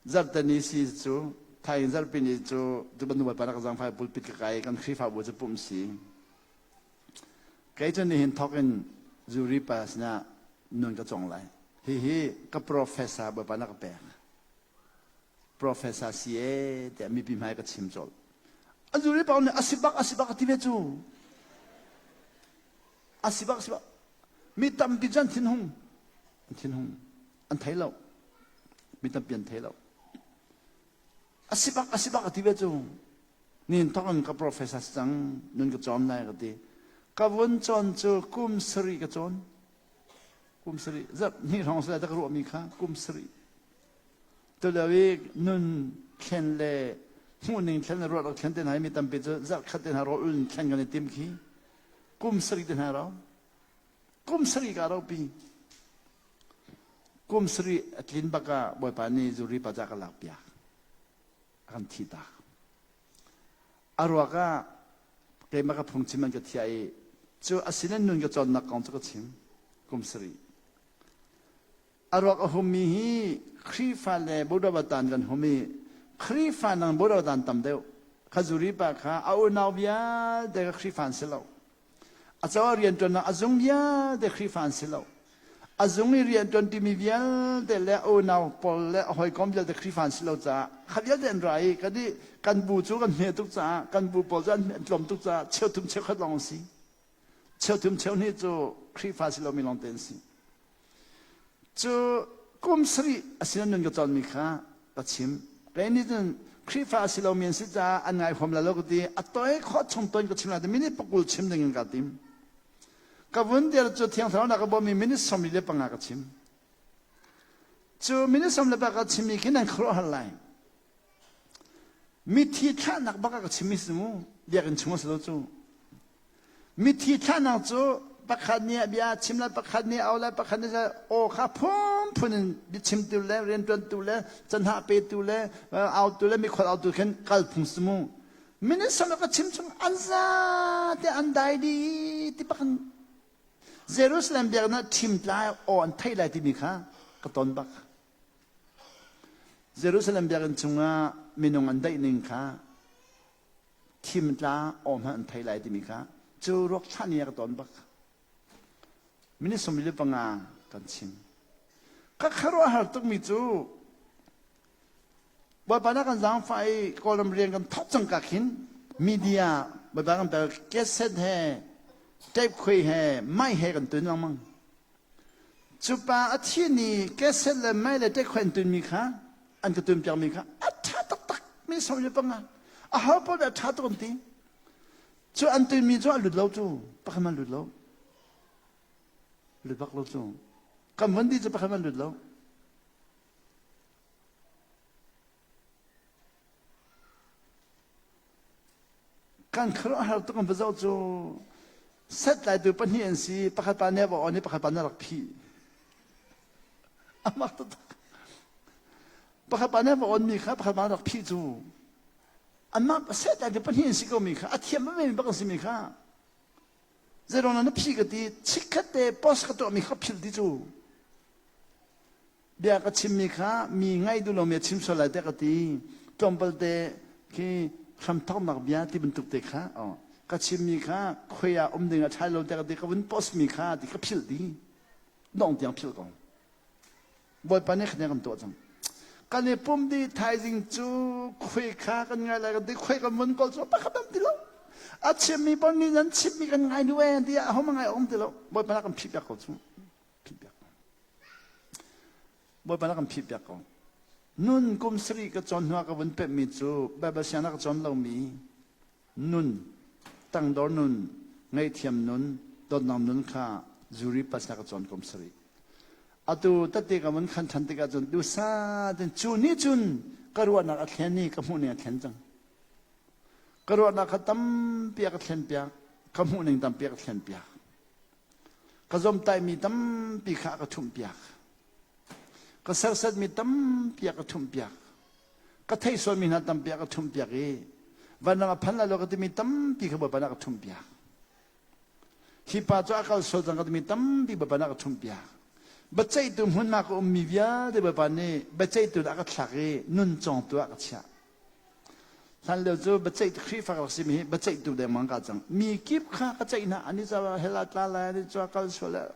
zarhteni si cu thaing zarhpi ni cu cu bantuk Bawipa rak zaangfai pulpit ka kai kan Khrihfabu cu pumh si. Kei cu nihin thawk in zuri pa sinah nun ka cawng lai. Hihi ka professor Bawipa na ka pek. Professor si e tiah mipi hmai ka chim colh. A zuri pa nih a si bak a si bak a ti ve cu. A si bak a si bak. Mi tampi cu an thinhung. An thinhung. An thei lo. Mi tampi an thei lo. A si bak a si bak a ti ve cu. Nin thawk in ka professor si cang nun ka cawn lai ka ti. Ka vun cawn cu kum sarih ka cawn. Kum sarih zarh hnih hrawng si lai ka ruahmi kha kum sarih. Tulio i nun thlen le hmuhning thlen le ruah thlen te hna mi tampi cu zarh khat te hna rawl ul in thlen kan i tim khi. Kum sarih te hna rau. Kum sarih ka ropi. Kum sarih a tlin bak ah Bawipa nih zuri pa ca ka lak piak. A kan thi tak. A ruak ah keimah ka phungchim an ka thiah i cu a sin in nun ka cawnnak kong cu ka chim kum sarih. A ruak a hummi hi Khrihfa le Buddha kan hum i Khrihfa nang Buddha tam deuh. Kha zuri pa kha a unau vialte kha Khrihfa an si lo. A caah rianṭuannak a zung vialte Khrihfa an si lo. A zung i rianṭuan timi vialte le a unau pawl le a hawikom vialte Khrihfa an si lo caah kha vialte an ra i kan i kan bu cu kan hme tuk caah kan bu pawl cu an tlawm tuk caah cheuthum cheukhat lawng an si. Cheuthum cheuhnih cu Khrihfa si lomi lawngte an si. Cu kum sarih a sin nun ka cawnmi kha ka chim. Kei nih cun Khrihfa a si lomi an si caah an ngai huam lai lo ka ti. A toi khawh chung toin ka chim lai ti minute pakul chim ding in kaa tim. Ka vun dir cu Thiang Thlarau nak ka bawmmi minute 45 ka chim. Cu minute 15 ka chimmi khi nan khuaruahhar lai. Mithi thlahnak bak ah ka chimmi si mu. Biakinn chung a si lo cu. Mithi thlahnak cu pakhat nih bia a chim lai, pakhat nih a au lai, pakhat nih aw kha phunphun in biachimtu le rianṭuantu le canhah petu le autu le mikhual autu khin kal phung si mu. Minister ka chim chung an zate an dai dih ti bak in Jerusalem biakinn ah ṭhim tlai aw an theih lai timi kha ka ton bak. Jerusalem biakinn chungah minung an daih ning kha thimtla aw hmanh an thei lai timi kha cu ruak thlah ni ah ka ton bak. Minute 45 kan chim. Ka khuaruahhar tukmi cu Bawipa na kan zaangfah i Kawlram rian kan thawk cang ka khin media Bawipa kan pel cassette he tape khui he mic he kan tun lengmang. Cu pa a thi ni cassette le mic le tape khui an tunmi kha an ka tunpiakmi kha a Mi 15. A ho paoh nih a ṭha tuk an ti. Cu an tuimi cu a lut lo cu. Pakhat man lut lo. Lut bak lo cu. Kan von ti cu pakhat man lut lo. Kan khuaruahhar tuk an va zoh cu setlaitu pahnih an si. Pakhat pa nih a va on i pakhat pa nih a rak phih. A mak taktak. Pakhat pa nih a va onmi kha pakhat pa nih a rak phih cu. Anmah setlaitu pahnih an si komi kha a thiam vemi bak an simi kha zeiruang na phih ka ti chikkhat te post ka tuahmi kha philh ti cu. Bia ka chimmi kha mi ngaih duh lomi a chim sual lai tiah ka ti. Tlawmpal te khi hramthawknak bia ti bantuk te kha ka chimmi kha khoi ah um ding a ṭha lo tiah ka ti ka vun post mi kha ti ka philh dih. Dong tiang philh ko. Bawipa nih khan kan tuah cang. Kan i pum dih thaizing cu khoi kha kan ngai lai kan ti khoi kan vun kawl cu pakhat am ti lo. A chimmi pawl nih nan chimmi kan ngai duh ee tiah aho ngai um ti lo. Bawipa nih kan phih piak ko cu. Phih piak ko. Bawipa na kan phih piak ko. Nun kum sarih ka cawn hnuah ka vun pemhmi cu Baibal sianginn ka cawn lomi nun, tangdor nun, ngaihthiam nun, dawtnak nun kha zuri pasna ka cawn kum sarih. Atu tette ka vun khan ṭhan tikah cun duhsah ten cu nih cun ka ruahnak a thlen i ka hmuhning a thlen cang. Ka ruahnak kha tampi a ka thlen piak, ka hmuhning tampi a ka thlen piak. Ka zomtaihmi tampi kha a ka ṭhumhpiak. Ka serhsatmi tampi a ka ṭhumhpiak. Ka theih sualmi hna tampi a ka ṭhumhpiak i vanram a phan lai lo ka timi tampi kha Bawipa nih a ka ṭhumhpiak. Hi pa cu a kal sual cang ka timi tampi Bawipa nih a ka ṭhumhpiak. Biaceihtu hmunhma ka ummi vialte Bawipa nih biaceihtu ah a ka thlak i nun cawngtu ah a ka chiah. Hlanlio cu biaceih Khrihfa ka rak simi hi biaceihtu dengmang ka cang. Mi kip kha ka ceih hna. Ani cu hell ah tla lai, ani cu kal sual lai.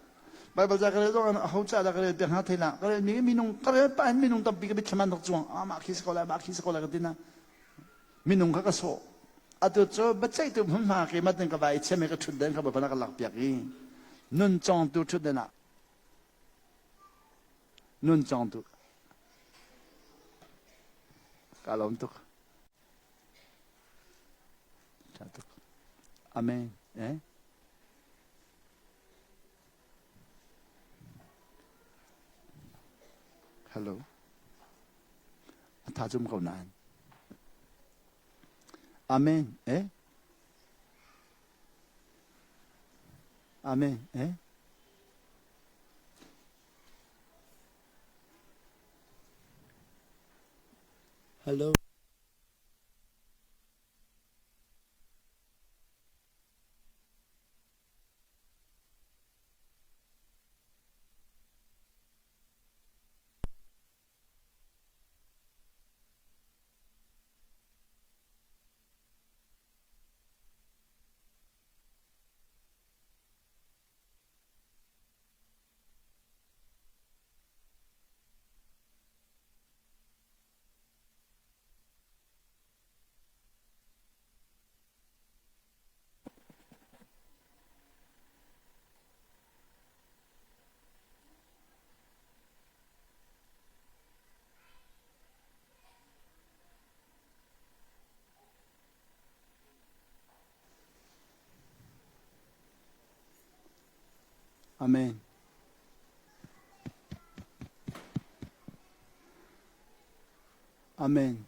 Baibal ca ka rel zong aho ca dah ka rel piak hna thei lah. Ka rel mi minung ka rel pah hin minung tampi ka mitthlam an rak cuang. Ah mah khi si ko lai, mah khi si ko lai ka ti na. Minung kha ka sawh. Atu cu biaceihtu hmunhma keimah tin ka vai i chiam i ka ṭhutden kha Bawipa na ka lak piak i nun cawngtu ṭhutden ah nun cawngtu Ka lawm tuk. Tha tuk. Amen. Eh? Hello. A tha zum ko nain. Amen. Eh? Amen. Eh? Hello. Amen. Amen.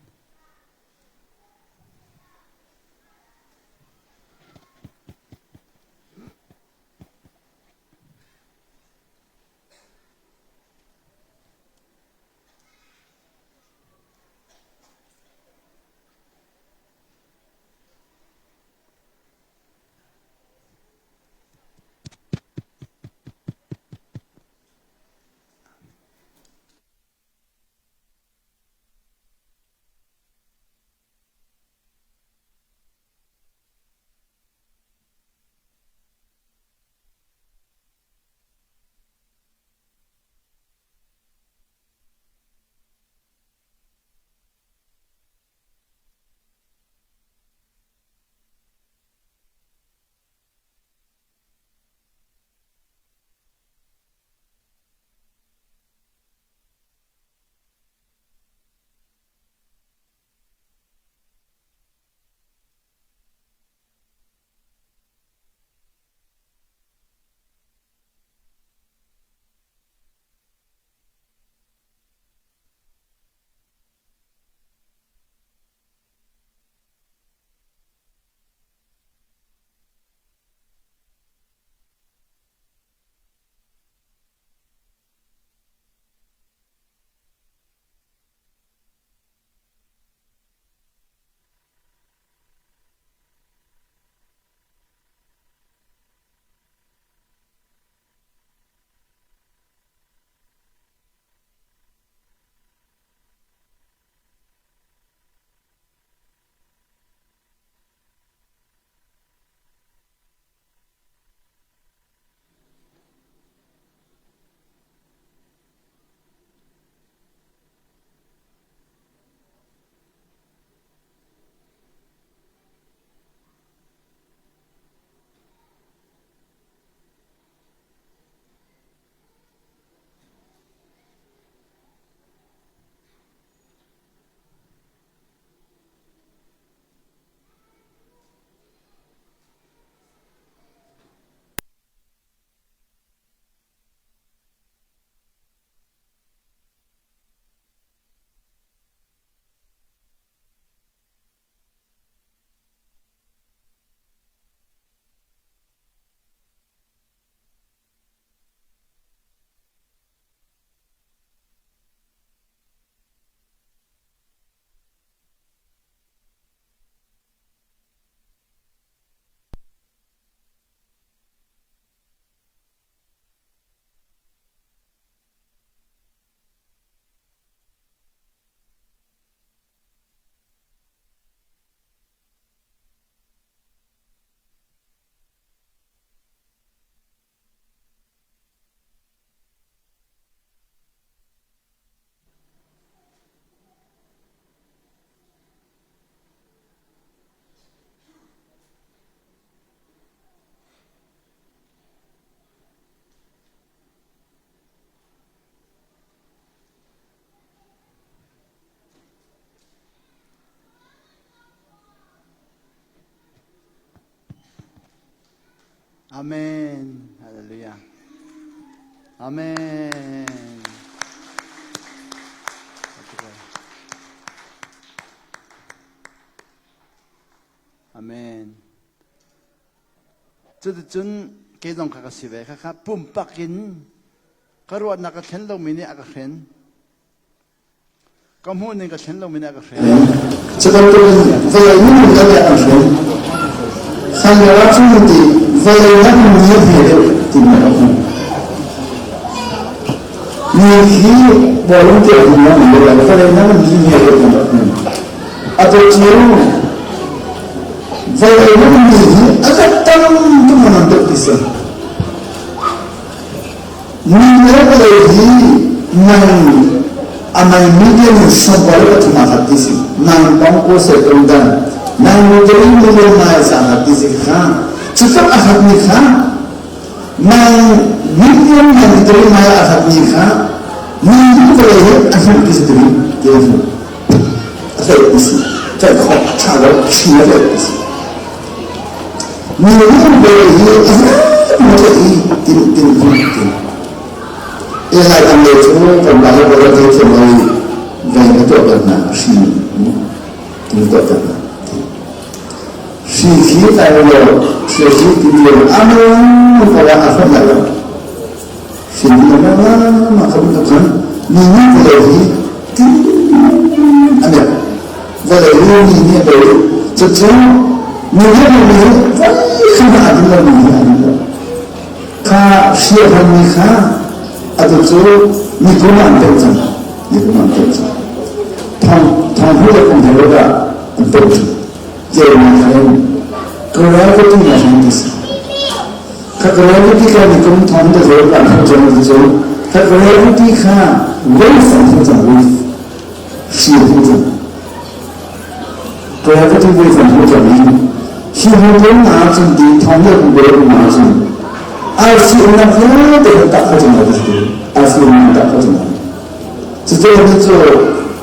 Amen. Hallelujah. Amen. Amen. Cuticun kei zong kha ka si ve. Khakha pumpak in ka ruahnak ka thlen lomi nih a ka hren. Ka hmuh ning ka thlen lomi nih a ka hren. Cu bantukin vawlei minung kan nih an hren. Hlan lio ah cun ti vawlei nak in ni a hme deuh timi a hmu. Ni hi bawlung te a hmu lo vawlei nak in ni hme deuh kan rak hmu. Atu cu vawlei nak in ni hi a rak tam tuk man deuh ti si. Mi le vawlei hi nang a nang million in sawmrua le pathum aa khat ti si. Nang kong ko se tum dan. Nang million million nai sa khat ti si kha. Cu tluk a khat mi kha nang million nang tiri nai a khat mi kha ni vawlei hi a hmuh ti si tiri ti a hmuh. A tlaih ti si. Tlaih khawh tha lo thli a tlaih ti si. Mi vawlei hi a hmuh i tin tin tin tin. Lai dang le cu kan mah le vawlei thei thiam lo i vei na tuah bal hna hri na tuah bal hna. Hri khi kai lo thil hi ti lo amang ko ah a hram lai lo. Hri ni ma ma kha bantuk khan mi nih vawlei hi tin a nek. Vawlei hi mi nih a bei. Cucu mi nih a mi voi khan a ding lo mi hi a ding lo. Kha hri a hmanmi kha atu cu nikum ah an pemh cang. Nikum ah an pemh cang. Thong thong hu le kum he ah an pemh cang. Ceunak khan gravity na hman ti si. Kha gravity kha nikum thong te zo an hmu cang ti cu kha gravity kha wave an hmu cang wave. Hri an hmu cang. Gravity wave an hmu cang i hi hmu na cun ti thong le kum le na cun arsi umnak vialte kan tak kho cang lo ti arsi umnak tak kho cang lo. Cucu cu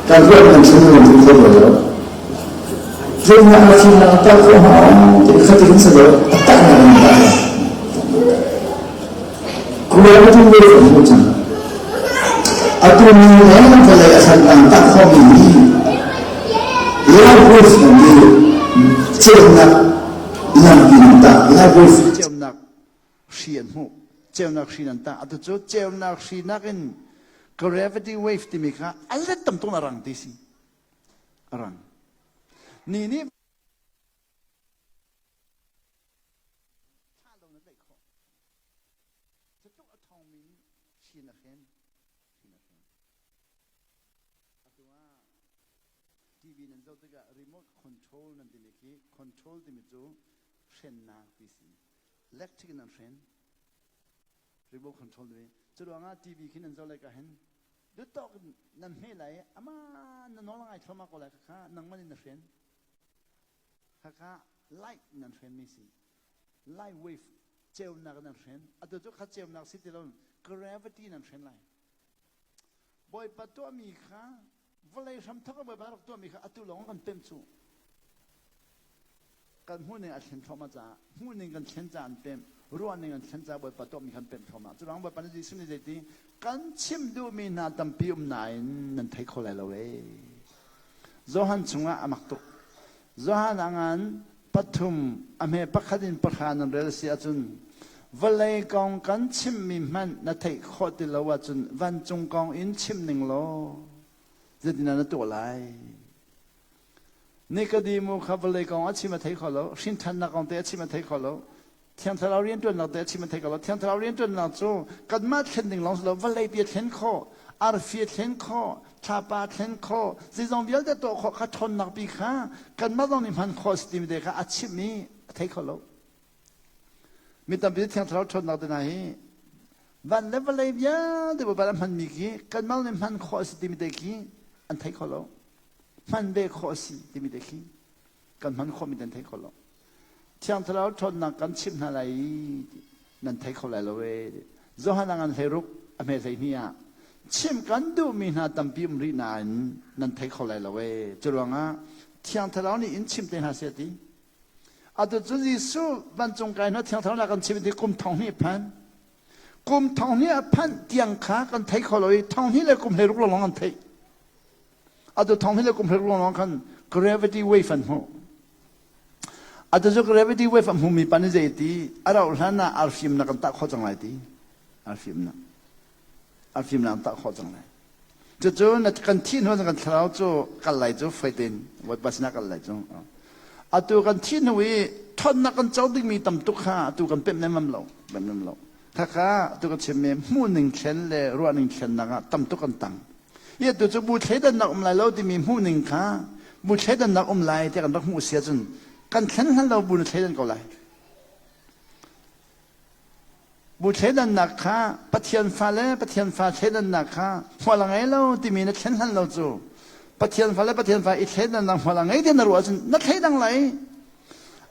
kan ruah kan chim kan chim kho lo. Zeitindah arsi nak tak kho ha ti khatin sa lo a tak na kan tak. Gravity wave an hmu cang. Atu ni le vawlei a hran ang tak khomi hi light wave an ti ceunak lampi nan tah light wave ceunak hri an hmuh ceunak hri nan tah atu cu ceunak hri nakin gravity wave timi kha a let tam tuk na rang ti si a rang ni nih thla lo na tlaih khawh. Cutluk a ṭhawngmi nih hri na hren, hri na hren. Atu ah TV nan zoh tikah remote control nan timi khi control timi cu hrennak ti si. Electric in an hren. Remote control timi. Cu ruangah TV khi nan zoh lai ka hin duhtawk nan hme lai ama na nawl ngai thluahmah ko lai kha nangman in na hren. Khakha light nan hrenmi si. Light wave ceunak nan hren. Atu cu kha ceunak si ti lo gravity nan hren lai. Bawipa tuahmi kha vawlei hramthok ah Bawipa rak tuahmi kha atu lawng kan pemh cu. Kan hmuhning a thlen thluahmah caah hmuhning kan thlen caah an pemh ruahning an thlen caah Bawipa tuahmi kan pemh thluahmah. Cu ruang Bawipa nih Jesuh nih zeiti kan chim duhmi hna tampi um nain nan thei kho lai lo ee. Johan chungah a mak tuk. Johan a ngan pathum a hme pakhat in pahra nan rel si ahcun vawlei kong kan chimmi hmanh na theih khawh ti lo ahcun vancung kong in chim ning law zeitindah na tuah lai? Nikodemu kha vawlei kong a chim a thei kho lo, hrinṭhannak kong te a chim a thei kho lo, Thiang Thlarau rianṭuannak te a chim a thei ko lo. Thiang Thlarau rianṭuannak cu kanmah thlen ding lawng si lo, vawlei pi a thlen khawh, arfi a thlen khawh, thlapa a thlen khawh, zeizong vialte tuah khawh kha ṭhawnnak pi kha kanmah zong nih hman khawh a si timi te kha a chimh i a thei kho lo. Mi tampi Thiang Thlarau ṭhawnnak te hna hi van le vawlei vialte Bawipa a hmanmi khi kanmah nih hman khawh a si timi te khi an thei kho lo. Hman ve khawh a si timi te khi kan hman khawhmi nan thei kho lo. Thiang Thlarau ṭhawnnak kan chimh hna lai i nan thei kho lai lo ee. Johan a ngan 16 a hme 12 ah chim kan duhmi hna tampi um rih nain nan thei kho lai lo ee. Cu ruangah Thiang Thlarau nih in chim te hna seh ti. Atu cu Jesuh vancung kai hnu Thiang Thlarau kan chim ti kum thong hnih phan. Kum thong hnih a phanh tiang kha kan thei kho lo i thong hnih le kum 16 lawng an theih. Atu thong hnih le kum 16 lawng khan gravity wave an hmuh. Atu cu gravity wave a hmumi pa nih zei ti a rauh hlan ah arfimnak kan tah khawh cang lai ti. Arfimnak. Arfimnak an tah khawh cang lai. Cucu na kan thih hnu kan thlarau cu kal lai cu foi tein Bawipa sinah kal lai cu. Atu kan thih hnu i ṭhawnnak kan co dingmi tam tuk kha atu kan pemh lemmam lo, pemh lem lo. Khakha atu kan chimmi hmuhning thlen le ruahning thlennak ah tam tuk kan tang. I atu cu bu thleidannak um lai lo timi hmuhning kha bu thleidannak um lai tiah kan rak hmuh si ahcun kan thlen hlan lo bu na thleidan ko lai. Bu thleidannak kha Pathian fa le Pathian fa thleidannak kha hmual a ngei lo timi na thlen hlan lo cu Pathian fa le Pathian fa i thleidannak hmual a ngei ti na ruah ahcun na thleidang lai.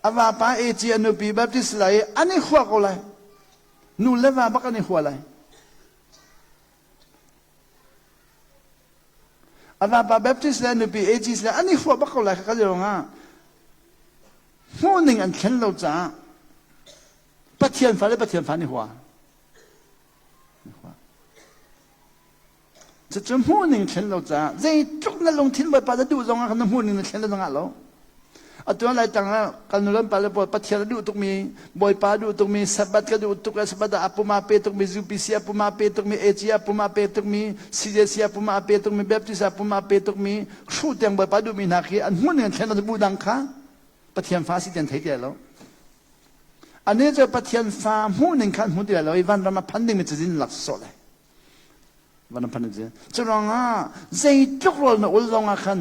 A vapa AC a nupi Baptist lai i an i hua ko lai. Nu le va bak an i hua lai. A vapa Baptist le a nupi AC le an i hua bak ko lai kha ka ruangah hmuhning an thlen lo caah Pathian fa le Pathian fa nih hua. Cucu hmuhning thlen lo caah zeitluk na lungthin Bawipa na duh zong ah na hmuhning na thlen lo zongah lo. Atu lai tang ah kan nu le pa le pawl Pathian a duh tukmi Bawipa a duh tukmi Sabbath ka duh tuk le Sabbath ah a pum a pe tukmi UPC a pum a pe tukmi AG a pum a pe tukmi CJC a pum a pe tukmi Baptist a pum a pe tukmi hruh tiang Bawipa duhmi hna khi an hmuhning an thlen lo bu dang kha Pathian fa si ti an thei ti lo. Anih cu Pathian fa hmuhning kha an hmu ti lai lo i vanram a phan dingmi cazin lak sawh lai. Vanram phan ding cazin. Cu ruangah zeitluk rawl na ul zong ah khan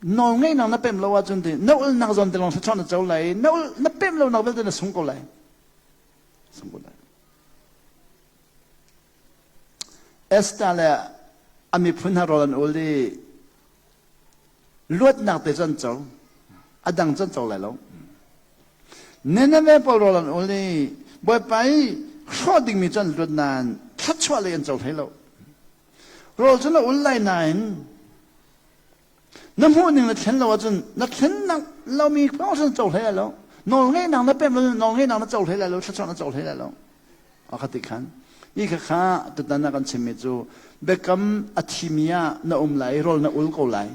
nawl ngeihnak na pemh lo ahcun ti na ulnak zawn te lawng thluachuah na co lai na ul na pemh lo nak vialte na sung ko lai. Sung ko lai. Esther le a miphun hna rawl an ul i Luatnak te cu an co. A dang cu an co lai lo. Nineveh pawl rawl an ul i Bawipa i hrawh dingmi cu an luat nain thluachuah lei an co hlei lo. Rawl cu na ul lai nain na hmuhning na thlen lo ahcun na thlen lomi paoh cu na co hlei lai lo. Nawlngeihnak na pemh lo nawlngeihnak na co hlei lai lo, thluachuah na co hlei lai lo. A ti khan hi khakha tutan ah kan chimmi cu biakam a thimi ah na um lai rawl na ul ko lai.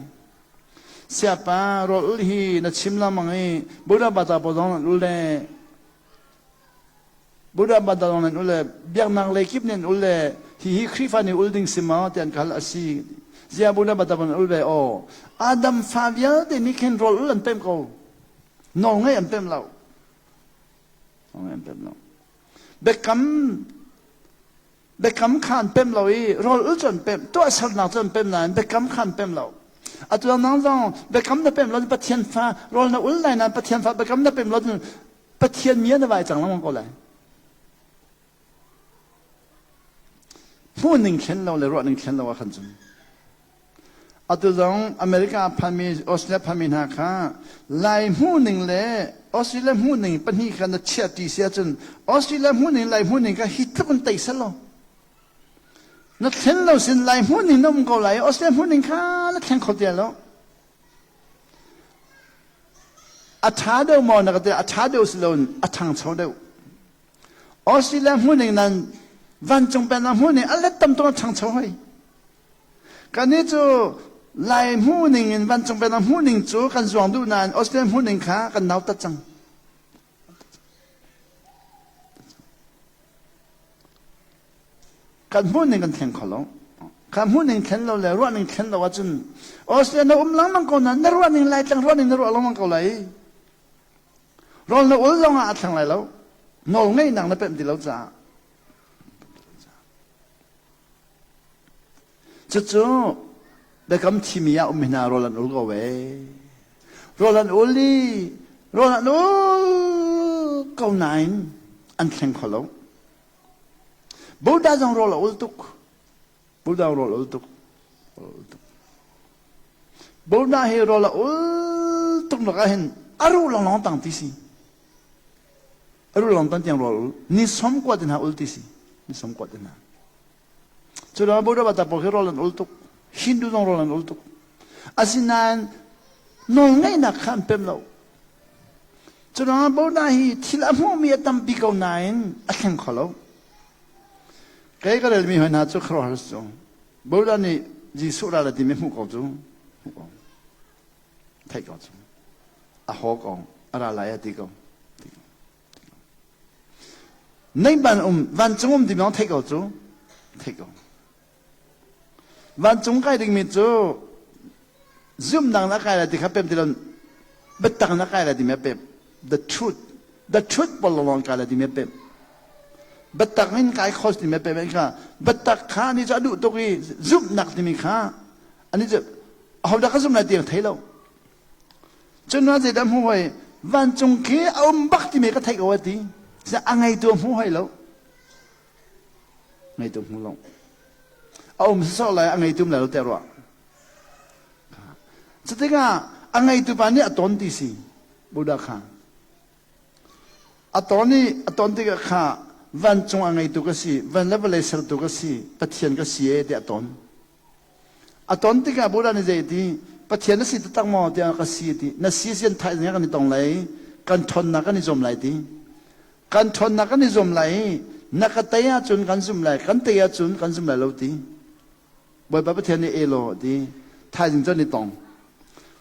Siapa rawl ul hi na chim lengmang i Buddha bata pawl zong nan ul le Buddha bata zong nan ul le biaknak lei kip nih an ul le hi hi Khrihfa nih ul ding si maw ti an ka hal a si. Zia Buddha bata pawl nan ul ve aw. Adam fa vialte nih khin rawl ul an pemh ko. Nawl ngeih an pemh lo. Nawl ngeih an pemh lo. Biakam biakam kha an pemh lo i rawl ul cu an pemh tuahsernak cu an pemh nain biakam kha an pemh lo atu nang zong biakam na pemh lo Pathian fa rawl na ul lai nain Pathian fa biakam na pemh lo Pathian mi na vai cang lengmang ko lai hmuhning thlen lo le ruahning thlen lo ah khan cun Atu zong America phanmi, Australia phanmi hna kha Lai hmuhning le Australia hmuhning pahnih kha na chiah ṭi si ahcun Australia hmuhning Lai hmuhning kha hi tluk in tei sel law na thlen lo sin Lai hmuhning na um ko lai Australia hmuhning kha na thleng kho ti lo. A ṭha deuh maw na ka ti a ṭha deuh si loin a ṭhangcho deuh. Australia hmuhning nan vancung pennak hmuhning a let tam tuk a ṭhangcho hoi. Kannih cu Lai hmuhning in vancung pennak hmuhning cu kan zuang duh nain Australia hmuhning kha kan nautat cang. Kan hmuhning kan thleng kho lo. Kha hmuhning thlen lo le ruahning thlen lo ahcun Australia na um lengmang ko nain na ruahning Laitlang ruahning na ruah lengmang ko lai. Rawl na ul zong ah a thleng lai lo. Nawl ngeihnak na pemh ti lo caah. Cucu biakam thimi ah ummi hna rawl an ul ko ve. Rawl an ul i rawl an ul ko nain an thleng kho lo. Buddha zong rawl a ul tuk. Buddha rawl a ul tuk. Rawl a ul tuk. Buddha hi rawl a ul tuk nak ah hin a ruh lawnglawng tang ti si. A ruh lawng tan tiang rawl ul. Ni som kua te hna ul ti si. Ni som kua te hna. Cu ruangah Buddha bata pawl khi rawl an ul tuk. Hindu zong rawl an ul tuk. Asinain nawlngeihnak kha an pem lo. Curuangah Buddha hi thil a hmuhmi a tampi ko nain a thleng kho lo. Kei ka relmi hoi hna cu khuaruahhar cu. Buddha nih Jesuh ral a timi hmuh ko cu. Hmuh ko. Theih ko cu. A haw ko. A ra lai a ti ko. Nei ban um vancung um timi theih ko cu. Theih ko. Vancung kai dingmi cu zumnak na kai lai ti kha pem ti lo biatak na kai lai timi a pem. The truth. The truth pawl lawng kai lai timi a pem. Biatak in kai kho timi a pem kha biatak kha ani cu a duh tuk i zumhnak timi kha ani cu ahodah ka zum lai ti thei lo. Cun zeidah hmu hoi vancung khi a um bak timi ka theih ko a ti. A ngeitu a hmu hoi lo. Ngeitu hmu lo. A um sawsawh lai a ngeitu lai lo te ruah. Cutikah a ngeitu pa nih a ton ti si Buddha kha. A ton i a ton tikah kha vancung a ngeitu ka si, van le vawlei sertu ka si, Pathian ka si e tiah a ton. A ton tikah Buddha nih zei ti Pathian na si taktak maw tiah ka si ti. Na si sian thaizing kan i tong lai, kan ṭhawnnak kan i zuam lai ti. Kan ṭhawnnak kan i zuam lai i na ka tei ahcun kan zum lai, kan tei ahcun kan zum lai lo ti. Bawipa Pathian nih elaw ti thaizing cu an i tong.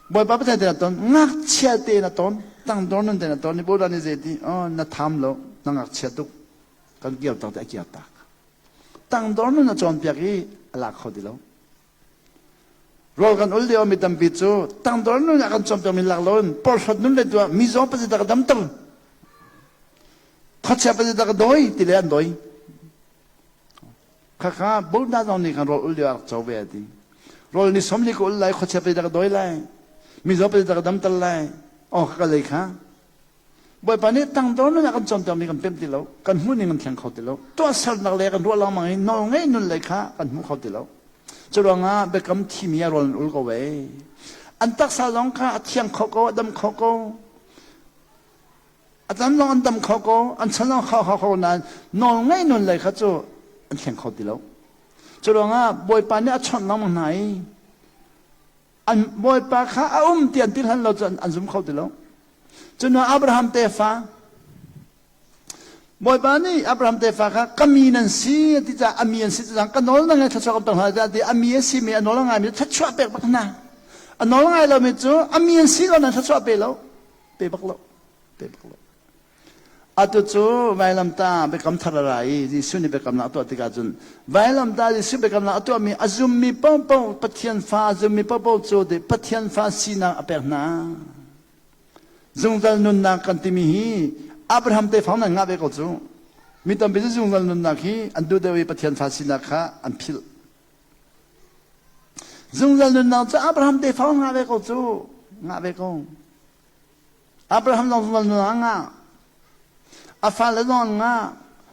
Bawipa Pathian te na ton, ngakchia te na ton, tangdor nun te na ton i Buddha nih zei ti, oh, na tham lo, na ngakchia tuk, kan kir tak te a kir tak. Tangdor nun a cawnpiak i a lak kho ti lo. Rawl kan ul lio mi tampi cu tangdor nun a kan cawnpiakmi lak loin porhlawt nun le tuah mi zawng pazit a ka damter. Khuachia pazit a ka dawi ti le an dawi. Khakha Buddha zong nih khan rawl ul lio a rak co ve a ti. Rawl ni 40 ka ul lai, khuachia pazit a ka dawi lai. Mi zaw pazit a ka damter lai. Oh ka lei kha. Bawipa nih tangdor nun a kan cawnpiakmi kan pemh ti lo, kan hmuh ning kan thleng kho ti lo. Tuahsernak le kan ruah lengmang i nawl ngei nun lei kha kan hmu kho ti lo. Cu ruangah biakam thimi a rawl an ul ko ve. An taksa zong kha a thiang kho ko, a dam kho ko. A cam zong an dam kho ko, an chan zong kho kho ko nain nawl ngei nun lei kha cu an thleng kho ti lo. Cu ruangah Bawipa nih a chawnh lengmang hna i an Bawipa kha a um ti an ti hlan lo cu an zum kho ti lo. Cun Abraham tefa Bawipa nih Abraham tefa kha ka mi nan si a ti caah a mi an si caah ka nawl na ngai thluachuah kan pek hna tiah ti a mi a si mi a nawl a ngaimi thluachuah pek bak hna a nawl a ngai lomi cu a mi an si lo nan thluachuah pe lo pe bak lo pe bak lo Atu cu vailamtah biakam thar a ra i Jesuh nih biakamnak a tuah tikah cun vailamtah Jesuh biakamnak a tuahmi a zummi paohpaoh Pathian fa a zummi paohpaoh cu Pathian fa sinak a pek hna. Zungzal nunnak kan timi hi Abraham tefa nan ngah ve ko cu. Mi tampi cu zungzal nunnak hi an duh deuh i Pathian fa sinak kha an philh. Zungzal nunnak cu Abraham tefa ngah ve ko cu. Ngah ve ko. Abraham zong zungzal nun a ngah. A fale zong an ngah.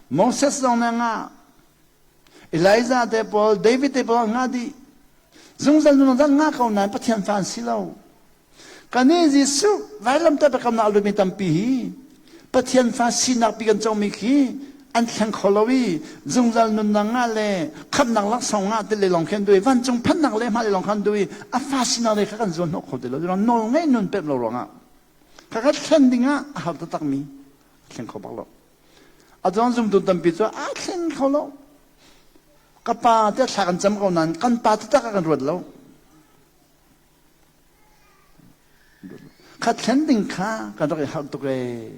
Moses zong nih a ngah. Elijah te pawl, David te pawl an ngah dih. Zungzal nun an ngah ko nain Pathian fa an si lo. Kan nih Jesuh vailamtah biakamnak a lutmi tampi hi Pathian fa sinak pi kan comi khi an thleng kho lo i zungzal nunnak ngah le khamhnak laksawng ngah ti le lawng khi an duh i vancung phannak le hmah le lawng kha an duh i a fa sinak le kha kan zuan hnawh kho ti lo nawl ngei nun pek lo ruangah kha kha thlen ding ah a har taktak mi thleng kho bak lo a cun zumtu tampi cu a thleng kho lo ka pa te thla kan cam ko nain kan pa taktak ah kan ruat lo Kha thlen ding kha kan rak i harh tuk ee.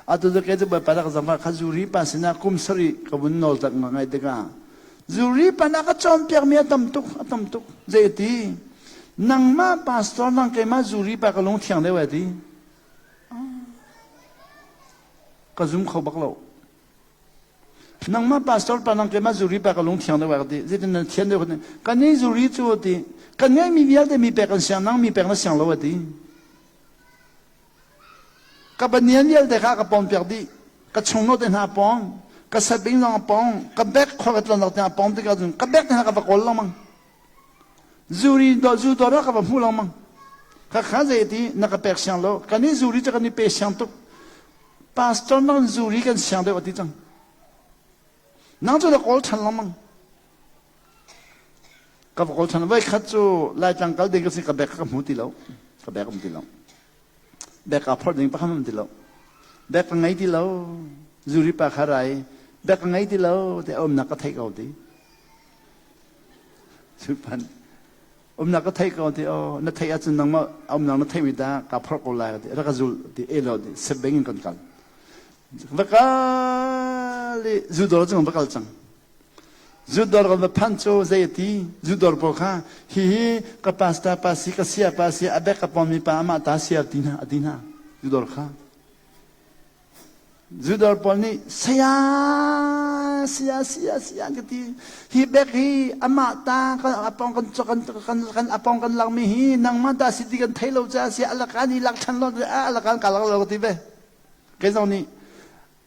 Atu cu kei cu Bawipa rak zangfah kha zuri pa sinah kum sarih ka vun nawl tak ngai tikah zuri pa na ka cawnpiakmi a tam tuk a tam tuk zei ti nangmah pastor nang keimah zuri pa ka lung thiang deuh ai ti ka zum kho bak lo Nangmah pastor pa nang keimah zuri pa ka lung thiang deuh ka ti. Zeitin nan thian deuh ka ti. Kan nih zuri cu ti. Kan ngeihmi vialte mi pek an siang nang mi pek na siang lo a ti. Ka banian vialte kha ka pawm piak dih. Ka chungno te hna pawng. Ka sabing zong a pawng. Ka bek khor ka tlon te hna pawng tikah cun ka bek te hna ka va kawl lengmang. Zuri do zu do ka va hmu lengmang. Ka kha zei ti na ka pek siang lo. Kan nih zuri cu kan i pe siang tuk. Pastor nang zuri kan siang deuh a ti cang. Nang cu na kawl ṭhan lengmang. Ka va kawl ṭhan. Voi khat cu Laitlang kal ding ka si ka bek ka hmu ti lo. Ka bek um ti lo. Bek aa phorh ding pakhat um ti lo. Bek ka ngei ti lo. Zuri pa kha rai. Bek ka ngei ti lo te umnak ka theih ko ti. Cupan umnak ka theih ko ti oh na theih ahcun nangmah umnak na theihmi ta ka phorh ko lai ti rak ka zul ti e lo ti sep beng in kan kal. Va kal i zudawr cu va kal cang. Zudawr kan va phan cu zei a ti? Zudawr pawl kha hihi ka pastor pa si ka sia pa si a bek ka pawmmi pa amah ta sia ti hna a ti hna. Zudawr kha. Zudawr pawl nih saya saya saya saya ka ti. Hi bek hi amah ta kan apong kan kan kan kan apong kan lakmi hi nangmah ta si ti kan thei lo ca si alakan i lak than lo alakan ka lak lo ka ti ve. Kei zong nih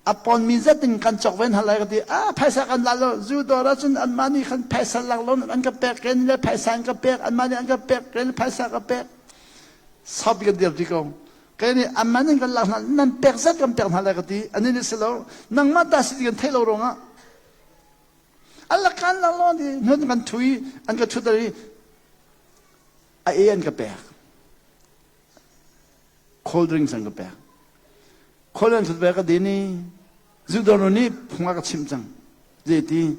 a ponmi zat in kan cawk ven hal lai ka ti. Ah phaisa kan la lo zu dawr ahcun anmah nih khan phaisa lak lo an ka pek ken le phaisa an ka pek anmah nih an ka pek ken phaisa ka pek. Saupi kan dir ti ko. Kei nih anmah nih kan lak hna nan pek zat kan pek hna lai ka ti. Ani nih si lo nangmah ta si ti kan theih lo ruangah an lakan lak lo ti hnun kan thui an ka thut i a e an ka pek. Cold drinks an ka pek. Cold an thut ve ka din i zudawr nih phung a ka chimh cang. Zeiti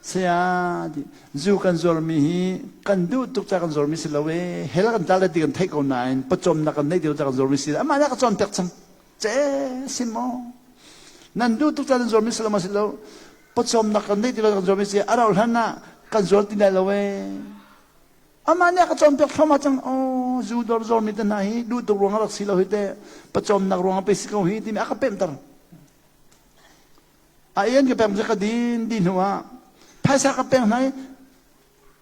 saya ti zu kan zuarmi hi kan duh tuk ca kan zuarmi si lo e hell kan tla le ti kan theih ko nain pawcawmnak kan neih ti ca kan zuarmi si amah nih a ka cawnpiak cang. Ce si maw nan duh tuk ca nan zuarmi si lo ma si lo pawcawmnak kan neih ti lo kan zuarmi si a rauh hlan ah kan zuar ti lai lo e Amah nih a ka cawnpiak thluahmah cang. Oh, zu dawr zawrmi te hna hi duh tuk ruang a rak si lo hi te, pawcawmnak ruang ah pei si ko hi timi a ka pemhter. A en ka pek ka din di hnu ah phaisa ka pek hna i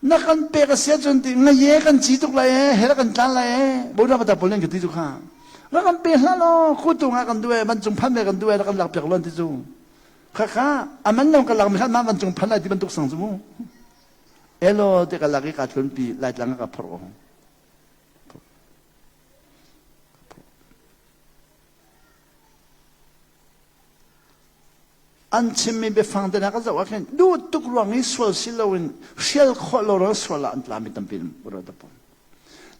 na kan pek a si ahcun ti ngaye kan ci tuk lai e hel kan tlan lai e boda bata pol kan ti cu kha ra kan pe hlah law khu tu nga kan duh e van cung phan ve kan duh e ra kan lak piak lon ti cu kha kha aman long ka lak mi kha ma van cung phan lai ti bantuk sang cu mu Elaw ti ka lak i kaa tlunpi Laitlang ah ka phorh ko. An chimmi biafang te hna ka zoh ah khin duh tuk ruang i sual si loin hrial khawh lo ruang sual ah an tlami tampi an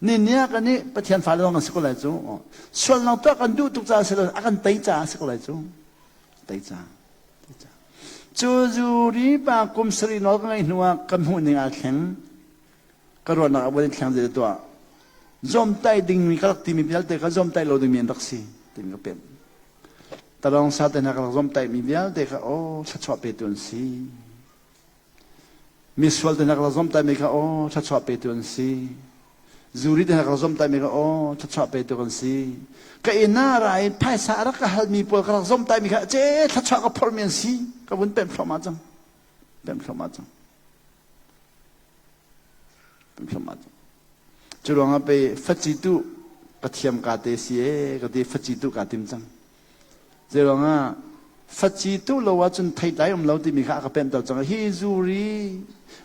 Ni ni ah kan i Pathian fale zong kan si ko lai cu. Sual nang tuah kan duh tuk caah si lo a kan tei caah si ko lai cu. Tei caah. Cu zuri pa kum sarih nawl ka ngeih hnu ah ka hmuh ning aa thleng. Ka ruahnak a von i thleng zei tuah. Zawmtaih dingmi ka rak timi vialte kha zawmtaih lo dingmi an rak si timi ka pemh. Talawng sa te hna ka rak zawmtaihmi vialte kha aw thluachuah petu an si. Misual te hna ka rak zawmtaihmi kha aw thluachuah petu an si. Zuri te hna ka rak zawmtaihmi kha aw thluachuah petu kan si. Ka inn ah ra i phaisa a rak ka halmi pawl ka rak zawmtaihmi kha ce thluachuah ka phorhmi an si. Ka vun pemh thluahmah cang. Pemh thluahmah cang. Pemh thluahmah cang. Cu ruangah pei faci tu ka thiam ka te si e ka ti faci tu ka tim cang. Zeiruangah faci tu lo ahcun theitlai um lo timi kha a ka pemhter cang. Hi zuri,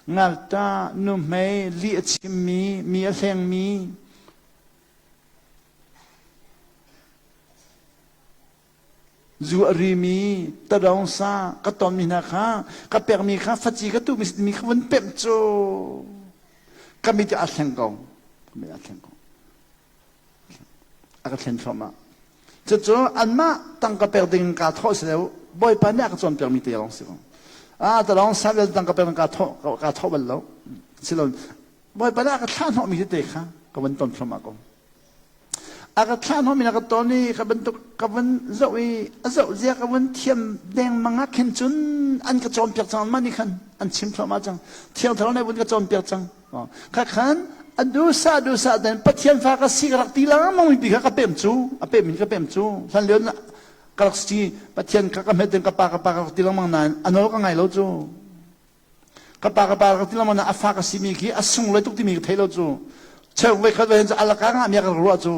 ngakṭah, nuhmei, lih a chimmi, mi a hlengmi, zu a rimi, tadawng sa ka tonmi hna kha, ka pekmi kha faci ka tuhmi timi kha vun pemh cu ka mit a thleng ko. Ka mit a thleng ko. A ka thlen thluahmah. Cucu anmah tangka pek ding kaa thawh si lo. Bawipa nih a ka cawnpiakmi te lawng si ko. Ah, talawng savel tangka pek ding kaa thawh kaa thawh bal lo. Si lo. Bawipa nih a ka thlah hnawhmi tete kha ka vun ton thluahmah ko. A ka thlah hnawhmi na ka ton i ka bantuk ka vun zoh i a zoh zia ka vun thiam dengmang ah khin cun an ka cawnpiak cang anmah nih khan an chim thluahmah cang. Thiang Thlarau nih vun ka cawnpiak cang. Khakhan a dusa dusa ten Pathian fa ka si ka rak ti lengmang mi pi kha ka pem cu a pem in ka pem cu hlan lio ka rak si Pathian kha ka hmet in ka pa ka pa ka rak ti lengmang nain a nawl ka ngai lo cu ka pa ka pa ka rak ti lengmang nain a fa ka si mi khi a sunglawi tuk timi ka thei lo cu cheu voi khat voi cu alaka nga mi ka rak ruah cu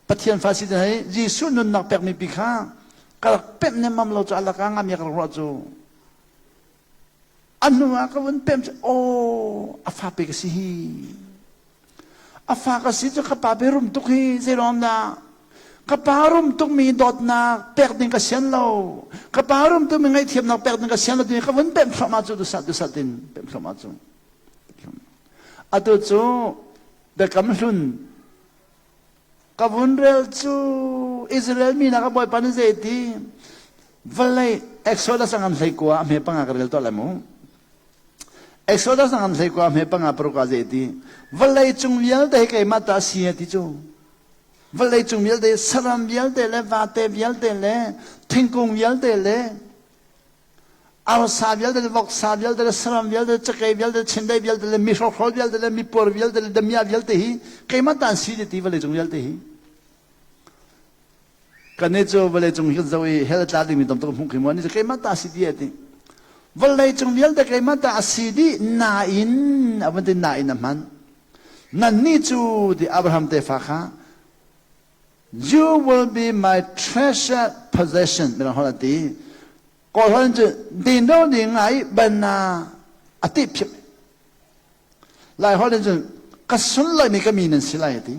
Pathian fa si hei Jesuh nunnak pek mi pi kha ka rak pem nemmam lo cu alaka nga mi ka rak ruah cu A hnu ah ka vun pem cu aw a fa pe ka si hi. A fa ka si cu ka pa pe rum tuk hi zeiruang dah ka pa rum tukmi dawtnak pek ding ka sian lo ka pa rum tukmi ngaihthiamnak pek ding ka sian lo timi ka vun pem thluahmah cu duhsah duhsah tin pem thluahmah cu atu cu biakam hlun. Ka vun rel cu Israel mi hna ka Bawipa nih zei ti vawlei Exodus a ngan hlei kua a hme panga ka rel tuah lai mu. Exodus a ngan hlei kua a hme panga paruk ah zei ti vawlei cung vialte hi keimah ta a si ti cu vawlei cung vialte saram vialte le vate vialte le thingkung vialte le arsa vialte le voksa vialte le saram vialte le cakei vialte le chindeih vialte le mi hrokhrawl vialte le mipuar vialte le damia vialte hi keimah ta an si ti vawlei cung vialte hi kan cu vawlei cung hi kan zoh i hell a tla dingmi tam tuk hmuh khi mu ani cu keimah ta si ti ti vawlei cung vialte keimah ta a si dih nain a van ti nain a hman nannih cu ti Abraham tefa kha You will be my treasured possession mirang holh an ti. Kawl holh in cun dino ni ngai bana a ti phim. Lai holh in cun ka sunlawimi ka mi nan si lai a ti.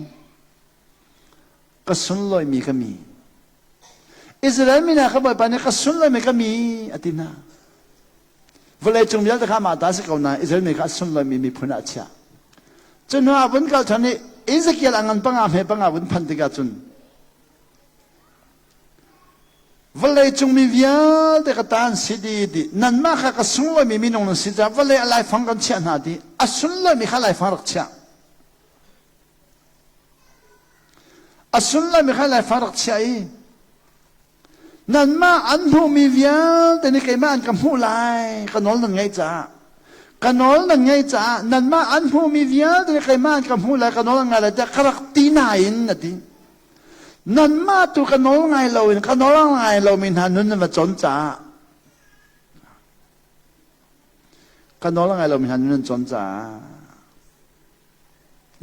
Ka sunlawimi ka mi. Israel mi hna kha Bawipa nih ka sunlawimi ka mi a ti hna. Vawleicung vialte kha amah ta si ko nain Israel mi kha a sunlawimi miphun ah a chiah. Cu hnu ah vun kal ṭhan i Ezekiel a ngan panga hme panga vun phanh tikah cun vawleicung mi vialte ka ta an si dih ti nanmah kha ka sunglawimi minung nan si caah vawlei a laifang kan chiah hna ti a sunlawimi kha laifang rak chiah. A sunlawimi kha laifang rak chiah i Nanmah an hmuhmi vialte nih keimah an ka hmuh lai, ka nawl nan ngaih caah. Ka nawl nan ngaih caah nanmah an hmuhmi vialte nih keimah an ka hmuh lai, ka nawl an ngai lai tiah ka rak ti nain a ti. Nanmah tu ka nawl ngai loin ka nawl a ngai lomi hna nun nan va cawn caah ka nawl a ngai lomi hna nun nan cawn caah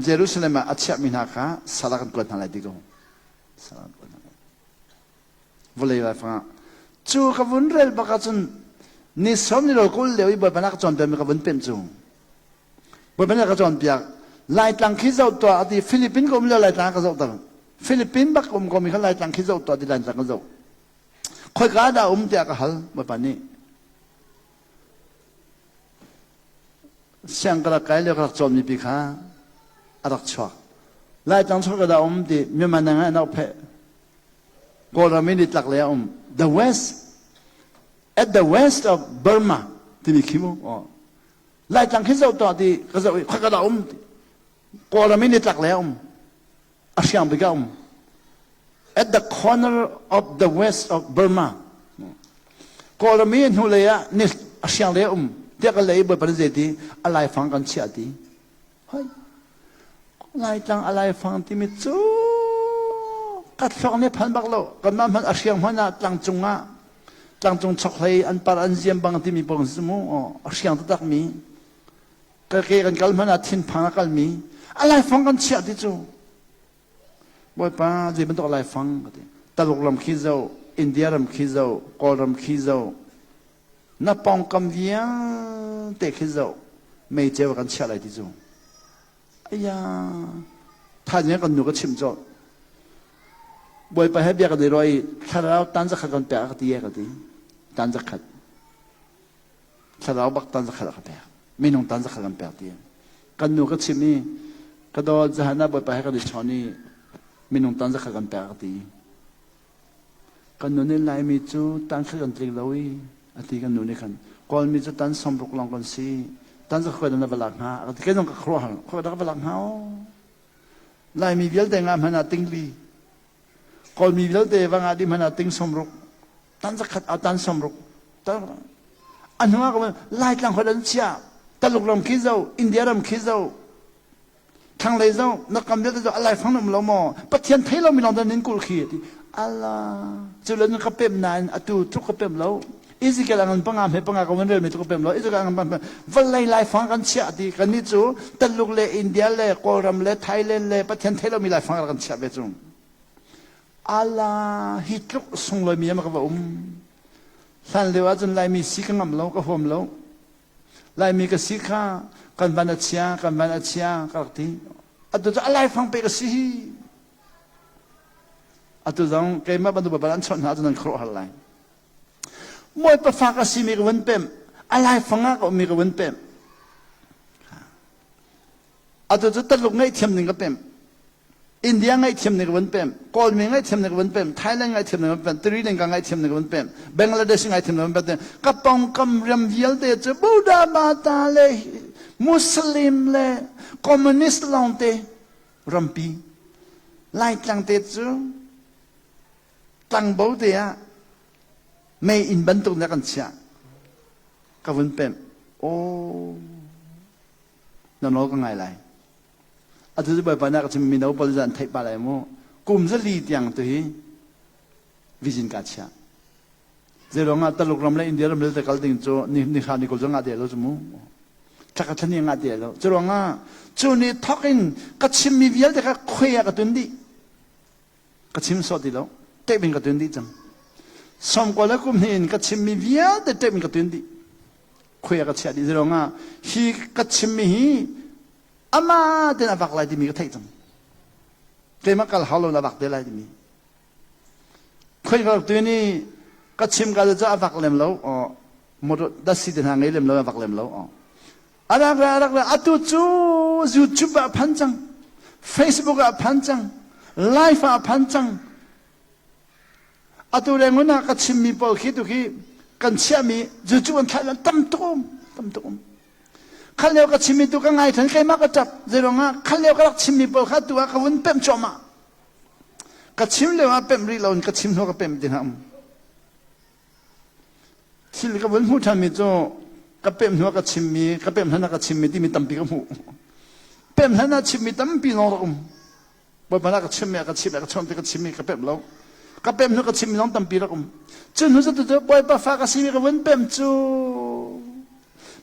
Jerusalem ah a chiahmi hna kha sal ah kan kuat hna lai ti ko. Sal ah kan kuat hna lai. Vawlei laifang ah cu ka vun rel bak ahcun ni sawm ni lo 20 lio i Bawipa na ka cawnpiakmi ka vun pemh cu. Bawipa nih a ka cawnpiak. Laitlang khi zoh tuah a ti. Philippine ka um lio Laitlang a ka zohter. Philippine bak um komi kha Laitlang khi zoh tuah ti Laitlang ka zoh. Khoika dah um tiah ka hal Bawipa nih. Siang ka rak kai lio ka rak cawnmi pi kha a rak chuak. Laitlang chuak ka dah um ti Myanmar nang ah an pheh. Kawlram in nitlak lei a um. The west at the west of Burma timi khi mu. Laitlang khi zoh tuah ti ka zoh i khoika dah um ti. Kawlram in nitlak lei a um. A hriang bik a um. At the corner of the west of Burma. Kawlram i hnulei ah ni a hriang lei a um. Tiah ka lei Bawipa nih zei ti a laifang kan chiah ti. Hoi. Laitlang a laifang timi cu ka thluak nih phan bak lo. Kanmah hmanh a hriang hmanh ah tlangcung ah tlangcung chokhlei an par an ziam bang timi pong si mu a hriang taktak mi ka ke kan kal hmanh ah thinphang a kal mi a laifang kan chiah ti cu Bawipa zei bantuk laifang ka ti Taluk ram khi zo India ram khi zo Kawlram khi zo na pawngkam vialte khi zoh meiceu kan chiah lai ti cu aya thaizing kan nu ka chimh colh bawipa he bia kan i ruah i thlarau tan zakhat kan pek ka ti e ka ti tan zakhat thlarau bak tan zakhat ka pek minung tan zakhat kan pek ti kan nu ka chimh i ka dawt zahan ah bawipa he kan i chawn i minung tan zakhat kan pek ka ti Kan nu nih Laimi cu tan khat kan tling lo i a ti kan nu nih khan Kawlmi cu tan 60 lawng kan si tan zakhat na va lak hnga a ti kei zong ka khuaruahhar khua dah ka va lak hnga aw Laimi vialte nga hmanh ah tingli Kawlmi vialte va nga dih hmanh ah ting 60 tan zakhat ah tan 60 a hnu ah ka Laitlang khua dan chia Taluk ram khi zo India ram khi zo Thlanglei zong na kam vialte cu a laifang na um lo maw? Pathian thei lomi lawng dah nin kulh khi ti. Allah cu le ka pem nain atu tluk ka pem lo. Ezekiel a ngan panga hme panga ka van relmi tluk ka pem lo. Ezekiel a ngan panga vawlei laifang kan chiah ti. Kannih cu Taluk le India le Kawlram le Thailand le Pathian thei lomi laifang kan chiah ve cu. Allah hi tluk sunglawi mi ka va um. Hlan lio ahcun Laimi si ka ngam lo, ka huam lo. Laimi ka si kha kan van a chia, kan van a chia ka rak ti. Atu cu a laifang pe ka si hi. Atu zong keimah bantuk bal an chawnh hna ahcun nan khuaruahhar lai. Bawipa fa ka simi ka vun pemh. A laifang ah ka ummi ka vun pemh. Atu cu taluk ngaihthiam ding ka pemh. India ngaihthiam nih ka vun pem, Kawlmi ngaihthiam nih ka vun pem, Thailand ngaihthiam nih ka vun pem, Sri Lanka ngaihthiam nih ka vun pem, Bangladesh ngaihthiam nih ka vun pem. Ka pawngkam ram vialte cu Buddha Mata le Muslim le Communist lawngte rampi. Laitlang te cu tlangbo te ah mei inn bantuk na kan chiah. Ka vun pemh. Aw, na nawl ka ngai lai. Atu cu Bawipa nih a ka chim mino pawl cu an theih pah lai mu. Kum zali tiang tu hi vision ka chiah. Zeiruang ah Taluk ram le India ram le kal ding cu ni ni hra ni kul cu ngah te lo cu mu. Thla ka thlani ngah te lo. Cu ruang ah cu ni thok in ka chimmi vialte kha khuai ah ka tun dih. Ka chim sawh ti lo. Tape in ka tun dih cang. Sawmkua le kum hnih in ka chimmi vialte tape in ka tun dih. Khuai ah ka chiah dih. Zeiruang ah hi ka chimmi hi ama ten a vak lai timi ka theih cang. Keimah kal hau lo na vak te lai timi. Khoi ka tu ni ka chim ka cu a vak lem lo motor dasi te hna ngei lem lo a vak lem lo arak ra arak ra atu cu YouTube ah phan cang Facebook ah phan cang live ah phan cang atu rengun ah ka chimmi pawl khi tu khi kan chiahmi YouTube an thlah tam tuk um tam tuk um Khan lio ka chimmi tu ka ngai than keimah ka ṭap zeiruangah khan lio ka rak chimmi pawl kha tu ah ka vun pemh cuahmah ka chim lio ah pemh rih loin ka chim hnu ka pemh ti hna um thil ka vun hmuh ṭhanmi cu ka pemh hnu ah ka chimmi ka pemh hlan ah ka chimmi timi tampi ka hmuh pemh hlan ah chimmi tampi lawng rak um Bawipa na ka chimmi ka chim ka chim ka chimmi ka pemh lo ka pemh hnu ka chimmi zong tampi rak um cu hnu cu cu Bawipa fa ka simi ka vun pemh cu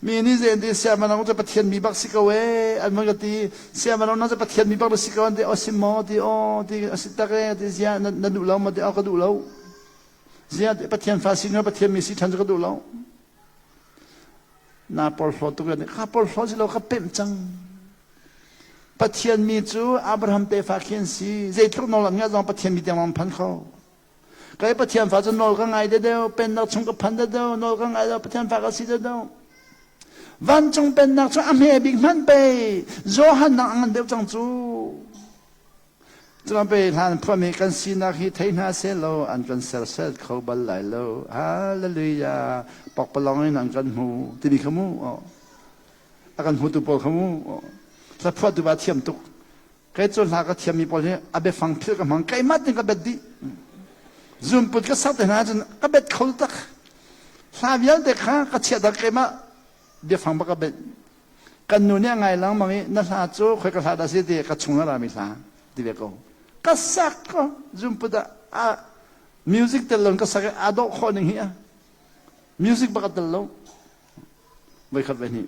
mi nih zei an ti siamanong cu Pathian mi bak si ko e an van ka ti siamanong na cu Pathian mi bak na si ko an ti o si maw ti o ti a si tak e ti zia na duh lo maw ti o ka duh lo zia Pathian fa si nu Pathian mi si ṭhan cu ka duh lo na porhlaw tuk ka porhlaw si lo ka pemh cang Pathian mi cu Abraham tefa khi an si. Zeitluk nawl an ngah zong Pathian mi tiang an phan kho. Kai Pathian fa cu nawl ka ngai deuh, pennak chung ka phan deuh, nawl ka ngai deuh, Pathian fa ka si deuh. Vancung pennak cu a hme bik hmanh pei Johan nang a ngan deuh cang cu. Cuan pei hlan phuami kan sinak hi thei hna seh law an kan serset kho bal lai lo. Hallelujah. Pakpalong in an kan hmu timi kha mu. A kan hmutu pawl kha mu hla phuahtu ba thiam tuk kei cu hla ka thiammi pawl hi a biafang philh ka hmang keimah tin ka bet dih zumput ka sak te hna cun ka bet kho tak hla vialte kha ka chiah dak keimah biafang bak ka bet kan nu nih a ngai lengmang i na hla cu khoi ka hla dah si ti ka chung na rami hla ti ve ko ka sak ko zumput ah music tel lon ka sak i aa dawh khawh ning hi a music bak a tel lo Voikhat voihnih.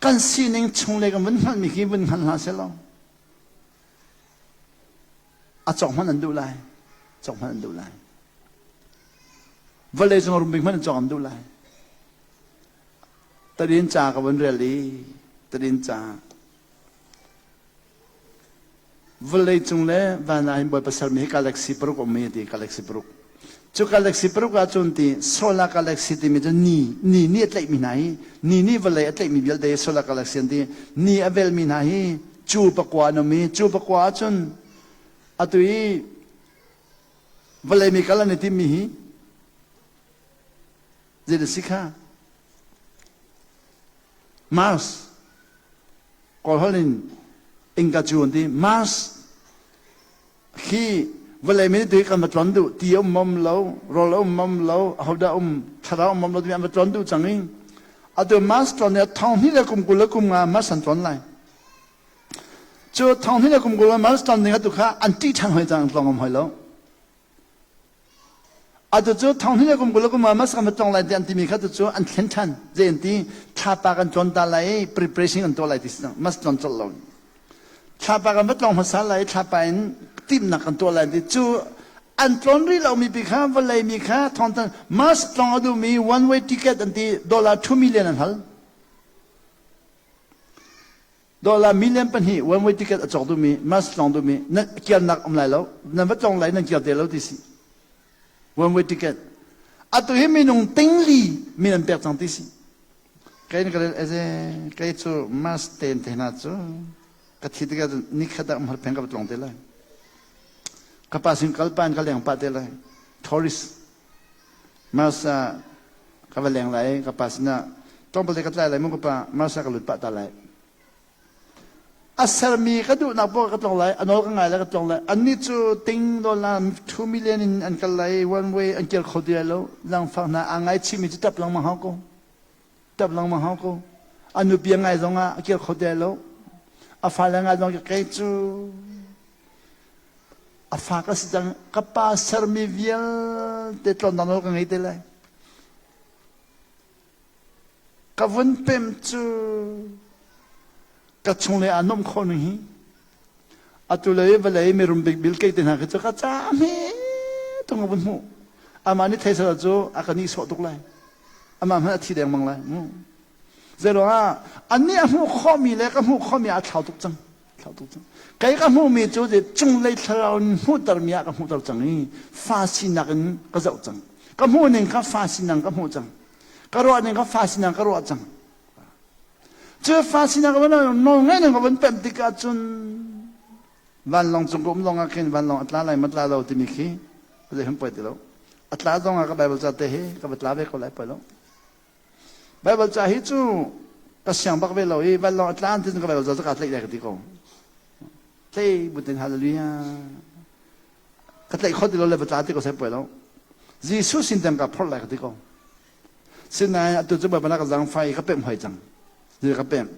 Kan sining chung le kan vun hngalhmi khi vun hngal hna seh law a cawk hmanh an duh lai. Cawk hmanh an duh lai. Vawlei cung rumbik hmanh an cawk an duh lai. Tadin ca ka vun rel i tadin ca Vawlei cung le van ah hin Bawipa sermi hi galaxy paruk a um i ti galaxy paruk. Cu galaxy paruk ahcun ti solar galaxy timi cu ni ni nih a tlaihmi hna hi ni nih vawlei a tlaihmi vialte solar galaxy an ti. Ni a velmi hna hi cu pakua an um i cu pakua ahcun atu i vawlei mi kal an i timmi hi zei a si kha Mars Kawlholh in innka cu an ti. Mars khi vawlei mi nih kan va tlon duh ti um mom lo rawl um mom lo ahodah um thlarau um mom lo timi an va tlon duh cang i atu Mars tlon ni thong hnih le kum 20 le kum nga Mars an tlon lai cu thong hnih le kum 20 Mars tlon ding atu kha an ṭih ṭhan hoi cang tlong om hoi lo Atu cu thong hnih le kum 20 le kum nga mas kan va tlong lai ti an timi kha tu cu an thlen ṭhan. Zei an ti? Thlapa kan tlawn ta lai i preparation kan tuah lai ti si mas tlawn colh lo. Thlapa kan va tlong hmasa lai i thlapa in timhnak kan tuah lai ti cu an tlawn rih lomi pi kha vawlei mi kha thawngthan mas tlong a duhmi one way ticket an ti dollar 2 million an hal. Dollar million pahnih one way ticket a cawk duhmi mas tlong duhmi nan kirnak um lai lo nan va tlong lai nan kir te lo ti si one way ticket atu hi minung tingli min an pek cang ti si kei ka eze kei cu mas ten te hna cu. Ka thi tikah cun nikhat ah umhar pheng ka va tlawng te lai. Ka pa sin kal pa in ka leng pah te lai. Tourist. Mars ah ka va leng lai ka pa sinah tlawmpal te ka tlai lai mu ka pa Mars ah ka lut pah ta lai. A sermi ka duhnak poah ka tlong lai, a nawl ka ngai lai ka tlong lai. Annih cu ting dollar 2 million in an kal lai, one way an kir kho ti lai lo. Langfak hna aa ngaichihmi cu tap lengmang hau ko. Tap lengmang hau ko. A nupi a ngai zong ah a kir kho ti lai lo. A fale ngai zong kei cu a fa ka si cang ka pa sermi vialte tlonnak nawl ka ngei te lai. Ka vun pem cu ka chunglei aa nuamh khawh ning hi atu lei vawlei mirum bik Bill Gates te hna khi cu ka ca hme tung ka vun hmuh. Amah nih thei sala cu a ka nihsawh tuk lai. Amah hmanh a thi dengmang lai. Zeiruang ah annih a hmuh khawhmi le ka hmuh khawhmi aa thlau tuk cang. Thlau tuk cang. Kei ka hmuhmi cu cunglei thlarau in hmuhtermi ah ka hmuhter cang i fa sinak in ka zoh cang. Ka hmuh ning kha fa sinak ka hmuh cang. Ka ruah ning kha fa sinak ka ruah cang. Cu fa sinak ka nawl ngai ning ka vun pemh tikah cun vanlawng cung ka um lawng ah khin vanlawng a tla lai ma tla lo timi khi zei hmanh poi ti lo. A tla zong ah ka Bible ca te hi ka va tla ve ko lai poi lo. Bible ca hi cu ka siang bak ve lo i vanlawng a tlan ti ka Bible ca cu kaa tlaih lai ka ti ko. Tlei butin hallelujah. Ka tlaih kho ti lo le va tla ti ko sai poi lo. Jesuh sin tiang ka phorh lai ka ti ko. Sinain atu cu Baibal ah ka zaangfai i ka pemh hoi cang. Ti ka pemh.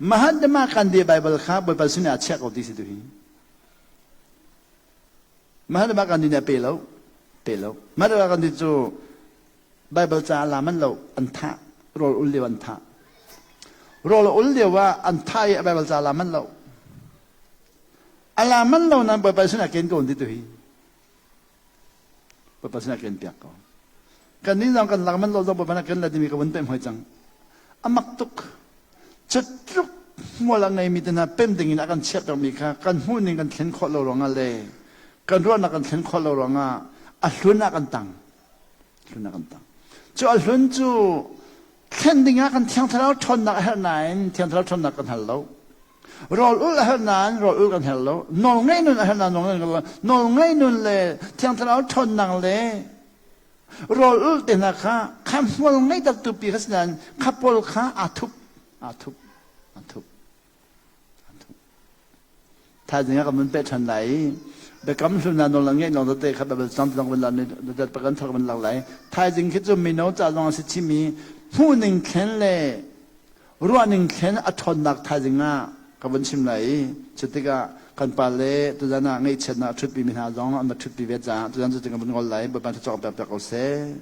Mahatma Gandhi Bible kha Baibal sinah a chiah ko ti si tu hi. Mahatma Gandhi nih a pe lo. Pe lo. Mahatma Gandhi cu Baibal ca la man lo an thah. Rawl ul lio an thah. Rawl ul lio ah an thah i Baibal ca la man lo. A la man lo nan Baibal sinah ken ko ti tu hi. Baibal sinah ken piak ko. Kan nih zong kan lak man lo zong Baibal ken la timi ka vun pem hoi cang. A mak tuk. Cutluk hmual a ngeimi te hna pem ding in a kan chiahtermi kha kan hmuh ning kan thlen khawh lo ruangah le kan ruahnak kan thlen khawh lo ruangah a hlun ah kan tang. Hlun ah kan tang. Cu a hlun cu thlen ding ah kan Thiang Thlarau ṭhawnnak a herh nain Thiang Thlarau ṭhawnnak kan hal lo. Rawl ulh a herh nain rawl ulh kan herh lo. Nawl ngeih nun a herh nain nawl ngeih nun nawl ngeih nun le Thiang Thlarau ṭhawnnak le rawl ulh te hna kha kha hmual ngeih tu pi kha si nain kha pawl kha aa thup aa thup aa thup aa thup. Thaizing ah kan vun peh ṭhan lai i biakam hlun ah nawl an ngeih lawng tete kha Bible cang ti van la pakan thar van lak lai. Thaizing khi cu mino ca zong a si chimi hmuhning thlen le ruahning thlen a ṭhawnnak thaizing ah ka vun chim lai i cu tikah kan pa le tuzan ah ngaihchiatnak a ṭhutpi mi hna zong an va ṭhutpi ve caah tuzan cu kan vun ngol lai Bawipa thluachuah pek piak ko seh.